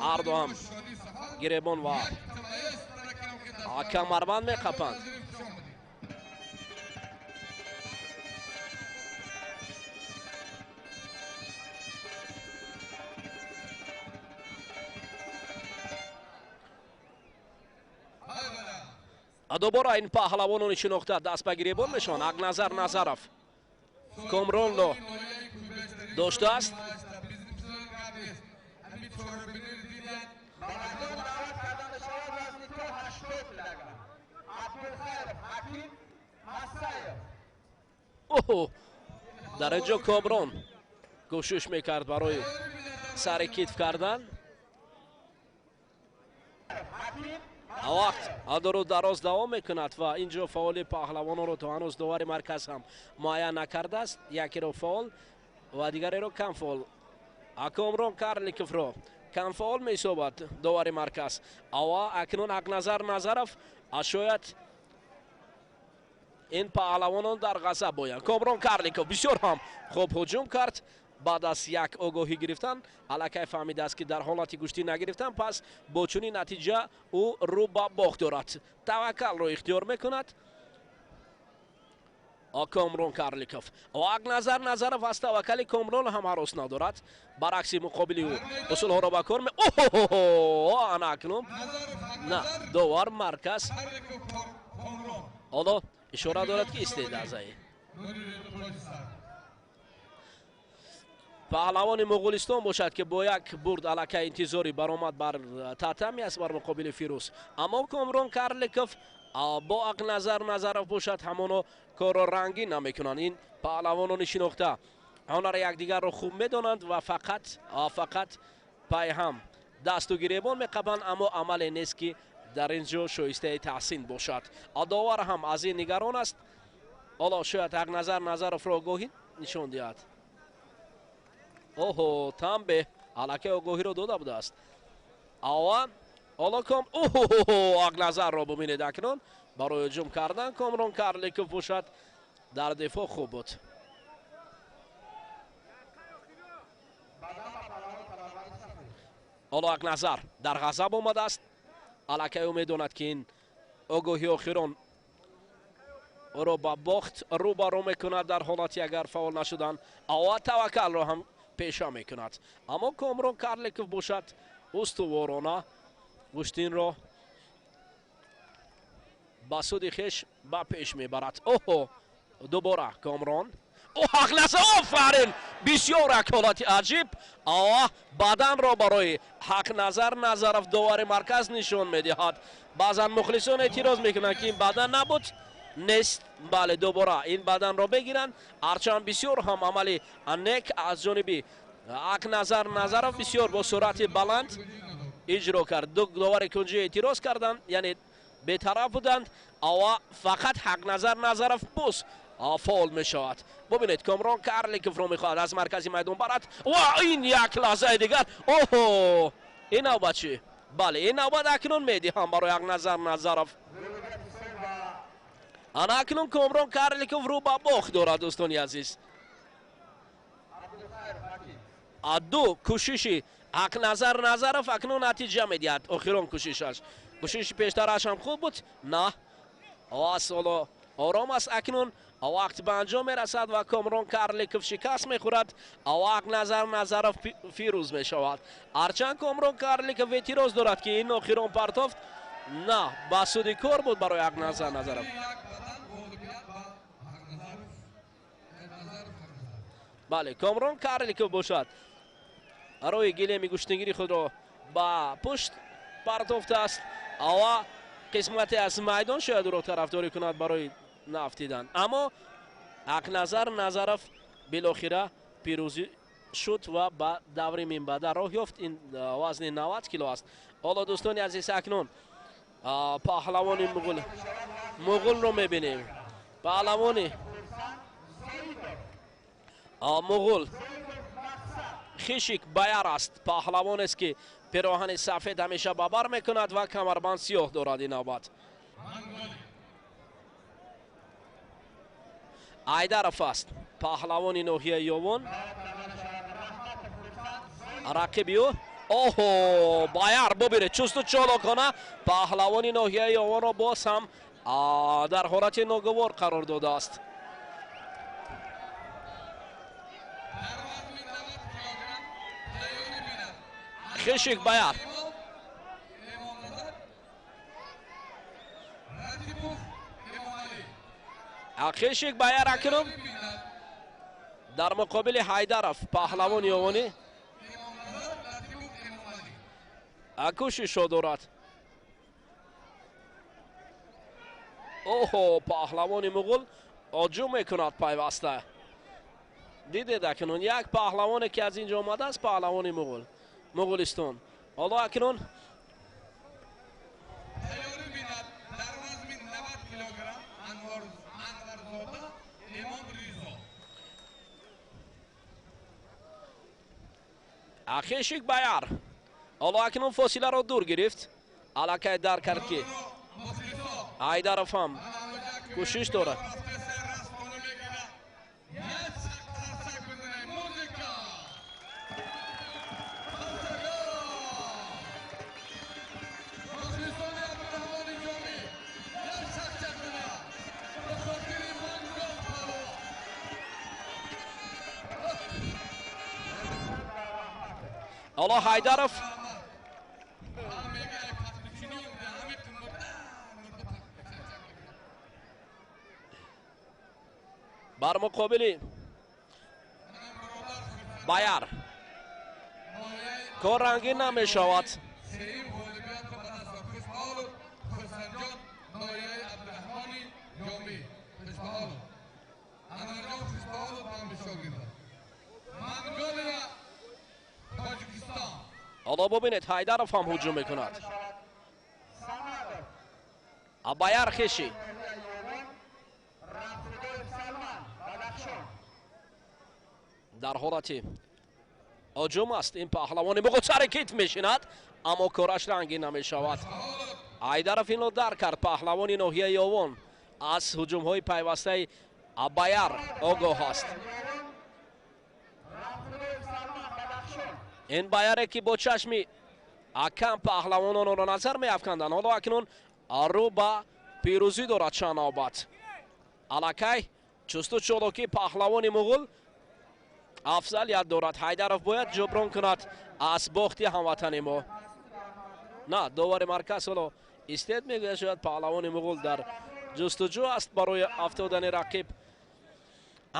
ҳарду ҳам гиребон ва камарбанд меқапанд. Дубора ин паҳлавонони шинохта даст ба гиребон мешаванд. Ҳақназар Назаров Комронро доштааст. Дар ин ҷо Комрон кӯшиш мекард барои сари китф кардан. Вақт дуру дароз давом мекунад ва ин ҷо фаъоли паҳлавононро то ҳанӯз довари марказ ҳам муайян накардааст. Якеро фаъол ва дигареро камфаъол. Комрон Карликовро камфаъол меҳисобад довари марказ. Ава акнун Ҳақназар Назаров шояд ин паҳлавонон дар ғазаб боянд. Комрон Карликов бисёр ҳам хуб ҳуҷум кард. Баъд аз як огоҳӣ гирифтан аллакай фаҳмидааст, ки дар ҳолати гӯштӣ нагирифтан, пас бо чунин натиҷа ӯ рӯ ба бохт дорад. Таваккалро ихтиёр мекунад Комрон Карликов. Ҳақназар Назаров аз таваккали Комрон ҳам ҳарос надорад. Баръакси муқобили ӯ усулҳоро ба кор ана акнун на довар марказ ҳоло ишора дорад, ки истед лаҳзае. Паҳлавони Муғулистон бошад, ки бо як бурд аллакай интизори баромад бар татами аст бар муқобили Фирӯз. Аммо Комрон Карликов бо Ҳақназар Назаров бошад, ҳамоно корро рангин намекунанд. Ин паҳлавонони шинохта ҳунари якдигарро хуб медонанд ва фақат пайҳам дасту гиребон меқабанд, аммо амале нест, ки дар ин ҷо шоистаи таҳсин бошад. Довар ҳам аз ин нигарон аст. Ҳоло шояд Ҳақназар Назаровро огоҳӣ нишон диҳад. Оҳо, тамбе аллакай огоҳиро дода будааст. Ава ҳоло ком Ҳақназарро бубинед акнун барои ҳуҷум кардан Комрон Карликов бошад дар дифоъ хуб буд. Ҳоло Ҳақназар дар ғазаб омадааст. Аллакай ӯ медонад, ки ин огоҳи охирон ӯро ба бохт рӯбарӯ мекунад дар ҳолати агар фаъол нашудан. Ава таваккалро ҳам пеша мекунад. Аммо Комрон Карликов бошад устуворона гӯштинро ба суди хеш ба пеш мебарад. Оҳо, дубора Комрон. Ҳақназар, офарин! Бисёр як ҳолати аҷиб. Ава баданро барои Ҳақназар Назаров довари марказ нишон медиҳад. Баъзан мухлисон эътироз мекунанд, ки ин бадан набуд, нест. Бале, дубора ин баданро бегиранд. Ҳарчанд бисёр ҳам амали нек аз ҷониби Ҳақназар Назаров бисёр бо суръати баланд иҷро кард. Ду довари кунҷӣ эътироз карданд, яъне бетараф буданд. Ава фақат Ҳақназар Назаров боз фаъол мешавад. Бубинед, Комрон Карликовро мехоҳад аз маркази майдон барад ва ин як лаҳзаи дигар. Оҳо, ин навбат чӣ? Бале, ин навбат акнун медиҳам барои Ҳақназар Назаров. Ана акнун Комрон Карликов рӯ ба бохт дорад, дӯстони азиз. Ду кӯшиши Ҳақназар Назаров акнун натиҷа медиҳад. Охирон кӯшишаш. Кӯшиши пештараш ҳам хуб буд. На, аз ҳоло ором аст акнун. Вақт ба анҷом мерасад ва Комрон Карликов шикаст мехӯрад. Ҳақназар Назаров фирӯз мешавад. Ҳарчанд Комрон Карликов эътироз дорад, ки ин охирон партофт на ба суди кор буд барои Ҳақназар Назаров. Бале, Комрон Карликов бошад роҳи гилеми гӯштингири худро ба пушт партофтааст. Ава қисмате аз майдон шояд ӯро тарафдорӣ кунад барои нафтидан. Аммо Ҳақназар Назаров билохира пирӯзӣ шуд ва ба даври минбаъда роҳ ёфт. Ин вазни 90 кило аст. Ҳоло дӯстони азиз, акнун паҳлавони муғулро мебинем. Паҳлавони муғул Хишик Баяр аст. Паҳлавонест, ки пироҳани сафед ҳамеша ба бар мекунад ва камарбанд сиёҳ дорад. Ин навбат Айдаров аст, паҳлавони ноҳияи Ёвон. Рақиби ӯ оҳо, Баяр бубинед, чусту чолокона паҳлавони ноҳияи Ёвонро боз ҳам дар ҳолати ногувор қарор додааст. Хишик Баяр. Хешик Баяр акнун дар муқобили Ҳайдаров, паҳлавони Ёвонӣ, кӯшишҳо дорад. Оҳо, паҳлавони муғул ҳуҷум мекунад пайваста. Дидед акнун як паҳлавоне ки аз инҷо омадааст, паҳлавони муғул, Муғулистон. Ҳоло акнун Хешик Баяр ҳоло акнун фосиларо дур гирифт. Аллакай дарк кард, ки Ҳайдаров ҳам кӯшиш дорад. Ҳоло Ҳайдаров бар муқобили Баяр кор рангин намешавад. Ҳоло бубинед, Ҳайдаров ҳам ҳуҷум мекунад. Баяр хеши дар ҳолати ҳуҷум аст. Ин паҳлавони муғул сари кит мешинад, аммо кораш рангин намешавад. Ҳайдаров инро дарк кард. Паҳлавони ноҳияи Ёвон аз ҳуҷумҳои пайвастаи Баяр огоҳ аст. Ин Баяре ки бо чашми акам паҳлавононро назар меафканданд, ҳоло акнун рӯ ба пирӯзӣ дорад чанд навбат. Аллакай чусту чолокӣ паҳлавони муғул афзалият дорад. Ҳайдаров бояд ҷуброн кунад аз бохти ҳамватани мо. На, довари марказ ҳоло истед мегӯяд, шояд паҳлавони муғул дар ҷустуҷӯ аст барои афтодани рақиб,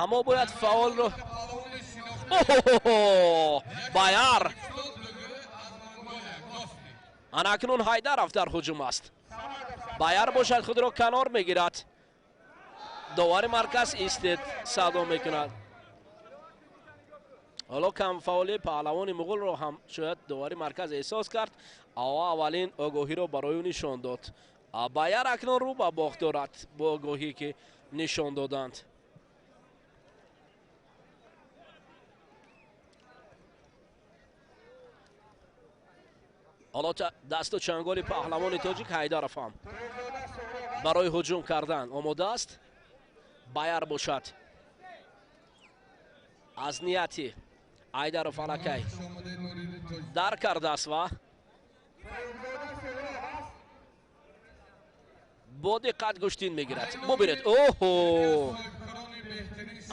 аммо бояд фаъолро. Баяр ана акнун Ҳайдаров дар ҳуҷум аст. Баяр бошад худро канор мегирад. Довари марказ истед садо мекунад. Ҳоло камфаъолии паҳлавони муғулро ҳам шояд довари марказ эҳсос кард, ва аввалин огоҳиро барои ӯ нишон дод. Баяр акнун рӯ ба бохт дорад бо огоҳие ки нишон доданд. Ҳоло дасту чанголи паҳлавони тоҷик Ҳайдаров ҳам барои ҳуҷум кардан омода аст. Баяр бошад аз нияти Ҳайдаров аллакай дарк кардааст ва бо диққат гӯштин мегирад. Бубинед, оҳо,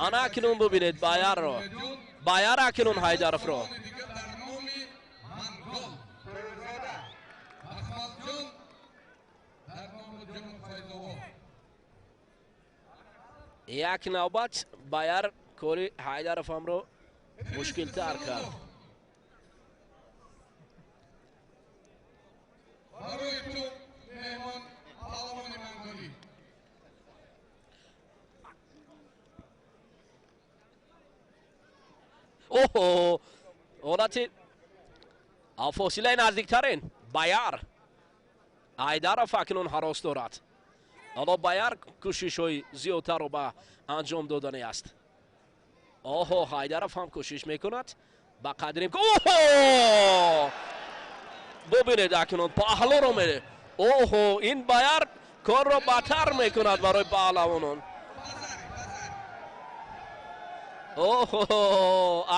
ана акнун бубинед Баярро. Баяр акнун Ҳайдаровро. Як навбат Баяр кори Ҳайдаровамро мушкилтар кард. Оҳо, ҳолати фосилаи наздиктарин Баяр. Ҳайдаров акнун ҳарос дорад. Ҳоло Баяр кӯшишҳои зиёдтарро ба анҷом додани аст. Оҳо, Ҳайдаров ҳам кӯшиш мекунад ба қадри. Оҳо, бубинед акнун паҳлӯро мере. Оҳо, ин Баяр корро бадтар мекунад барои паҳлавонон. Оҳо,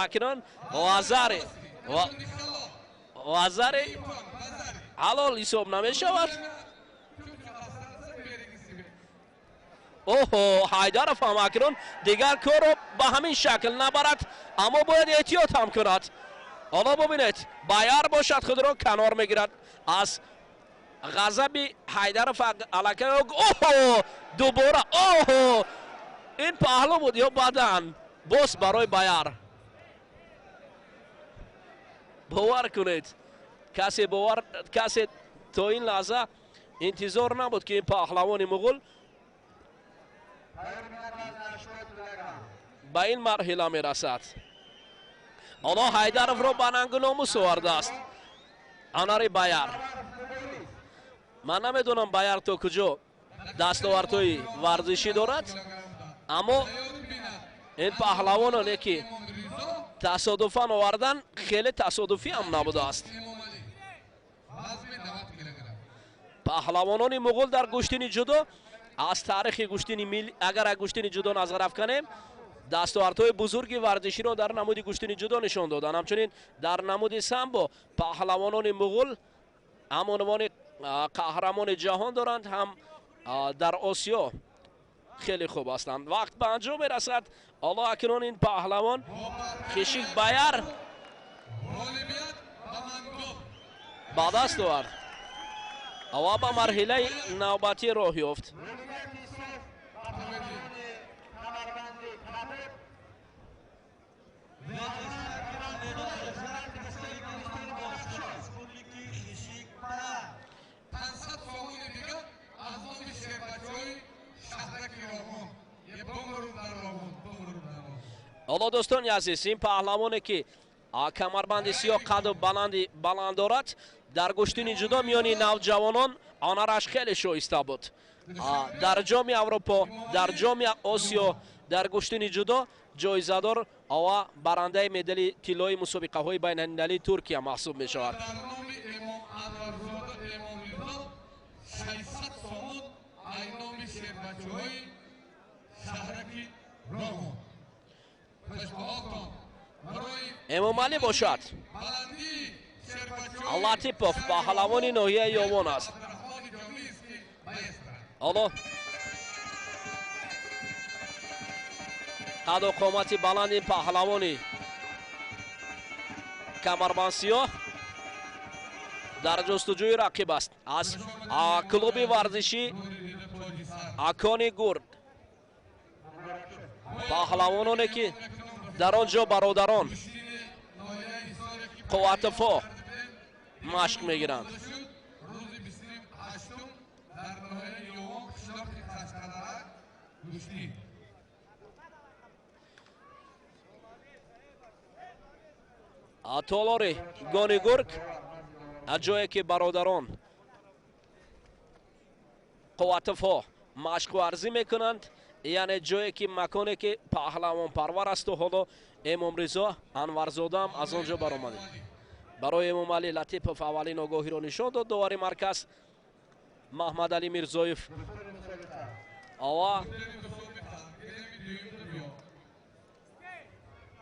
акнун вазари вазари ҳалол ҳисоб намешавад. Оҳо, Ҳайдаров ҳам акнун дигар корро ба ҳамин шакл набарад, аммо бояд эҳтиёт ҳам кунад. Ҳоло бубинед, Баяр бошад худро канор мегирад аз ғазаби Ҳайдаров аллакай. Оҳо, дубора, оҳо, Ин паҳлӯ буд ё бадан? Боз барои Баяр. Бовар кунед, касе бовар, касе то ин лаҳза интизор набуд, ки ин паҳлавони муғул ба ин марҳила мерасад. Ҳоло Ҳайдаровро ба нангу номус овардааст Анари Баяр. Ман намедонам, Баяр то куҷо дастовардҳои варзишӣ дорад, аммо ин паҳлавононе ки тасодуфан овардан, хеле тасодуфӣ ҳам набудааст. Паҳлавонони муғул дар гӯштини ҷудо, аз таърихи гӯштини милли агар аз гӯштини ҷудо назар афканем, дастовардҳои бузурги варзиширо дар намуди гӯштини ҷудо нишон доданд. Ҳамчунин дар намуди самбо паҳлавонони муғул ҳам унвони қаҳрамони ҷаҳон доранд, ҳам дар Осиё хеле хуб ҳастанд. Вақт ба анҷом мерасад. Ҳоло акнун ин паҳлавон Хишик Баяр ба даст овард ва ба марҳилаи навбатӣ роҳ ёфт. Ҳоло, дӯстони азиз, ин паҳлавоне ки камарбанди сиёҳ, қаду баланди баланд дорад, дар гӯштини ҷудо миёни навҷавонон ҳунараш хеле шоиста буд. Дар Ҷоми Аврупо, дар Ҷоми Осиё, дар гӯштини ҷудо ҷоизадор ва барандаи медали тиллои мусобиқаҳои байналмилалии Туркия маҳсуб мешавад. Дар номи Эмом Анварзода Эмомризо 600 сомон ай номи шербачаҳои шаҳраки Роғун. Пешбаҳотон барои Эмомалӣ бошад баландии шербачаҳои Латипов, паҳлавони ноҳияи Ёвон аст. Абдурахмони Ҷомист, ки маэстро. Ҳоло қаду қомати баланди паҳлавони камарбандсиёҳ дар ҷустуҷӯи рақиб аст аз клуби варзишӣ Акони Гурд, паҳлавононе ки дар он ҷо бародарон Қувватовҳо машқ мегиранд. Рӯзи 28-ум дар ноҳияи Ёвон, қишлоқи Қашқадарак, гӯштӣ. Толори Гони Гург, аз ҷое ки бародарон Қувватовҳо машқварзӣ мекунанд, яъне ҷое ки, маконе ки паҳлавонпарвар асту ҳоло Эмомризо Анварзодаам аз он ҷо баромадем. Барои Эмомалӣ Латипов аввалин огоҳиро нишон дод довари марказ Маҳмадалӣ Мирзоев. Ова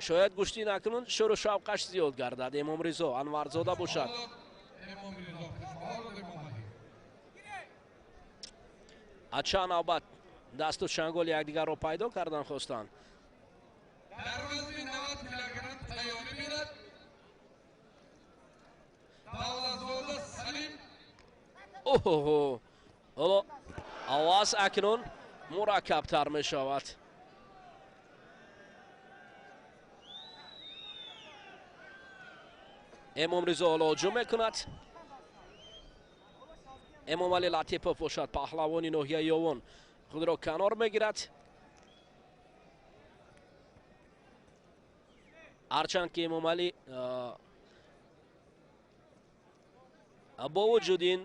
шояд гӯштӣ накунун шӯру шавқаш зиёд гардад. Эмомризо Анварзода бошад Эмомризо хушҳол, Эмомалӣ. Аз чанд навбат дасту чанголи якдигарро пайдо кардан хостанд. Дар вазни 90 килограмм тайёрӣ мерад Давлатзода Салим. Оҳо, ҳоло овоз акнун мураккабтар мешавад. Эмомризо ҳоло ҳуҷум мекунад. Эмомалӣ Латипов бошад, паҳлавони ноҳияи Ёвон, худро канор мегирад, ҳарчанд ки Эмомалӣ бо вуҷуди ин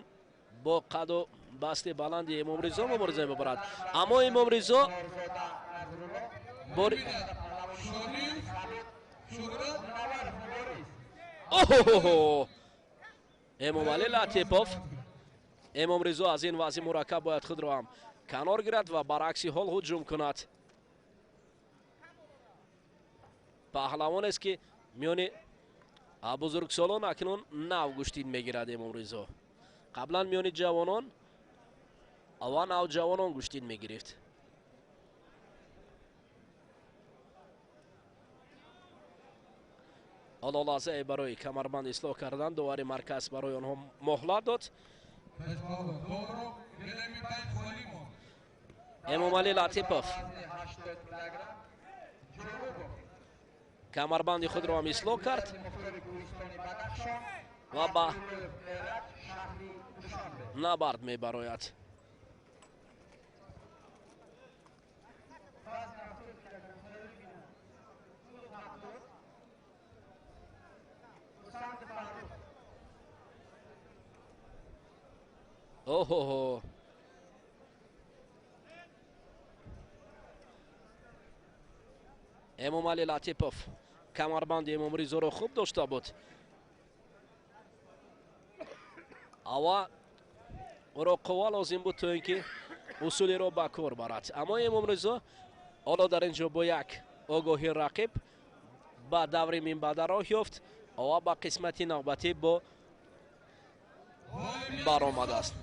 бо қаду басти баланди Эмомризо мубориза мебарад, аммо Эмомризо Шориев Шуҳрат. Оҳо, Эмомалӣ Латипов! Эмомризо аз ин вазъи мураккаб бояд худро ҳам канор гирад ва баръакси ҳол ҳуҷум кунад. Паҳлавонест ки миёни бузургсолон акнун нав гӯштин мегирад. Эмомризо қаблан миёни ҷавонон ва навҷавонон гӯштин мегирифт. Ҳоло лаҳзае барои камарбанд ислоҳ кардан довари марказ барои онҳо муҳлат дод. Пешбаҳолон довро гелеми байн холӣ монд. Эмомалӣ Латипов камарбанди худро ҳам ислоҳ кард ва ба набард мебарояд. Оҳоҳо, Эмомалӣ Латипов камарбанди Эмомризоро хуб дошта буд, ава ӯро қувва лозим буд, то ин ки усулеро ба кор барад. Аммо Эмомризо ҳоло дар ин ҷо бо як огоҳи рақиб ба даври минбаъда роҳ ёфт ва ба қисмати навбатӣ бо баромадааст.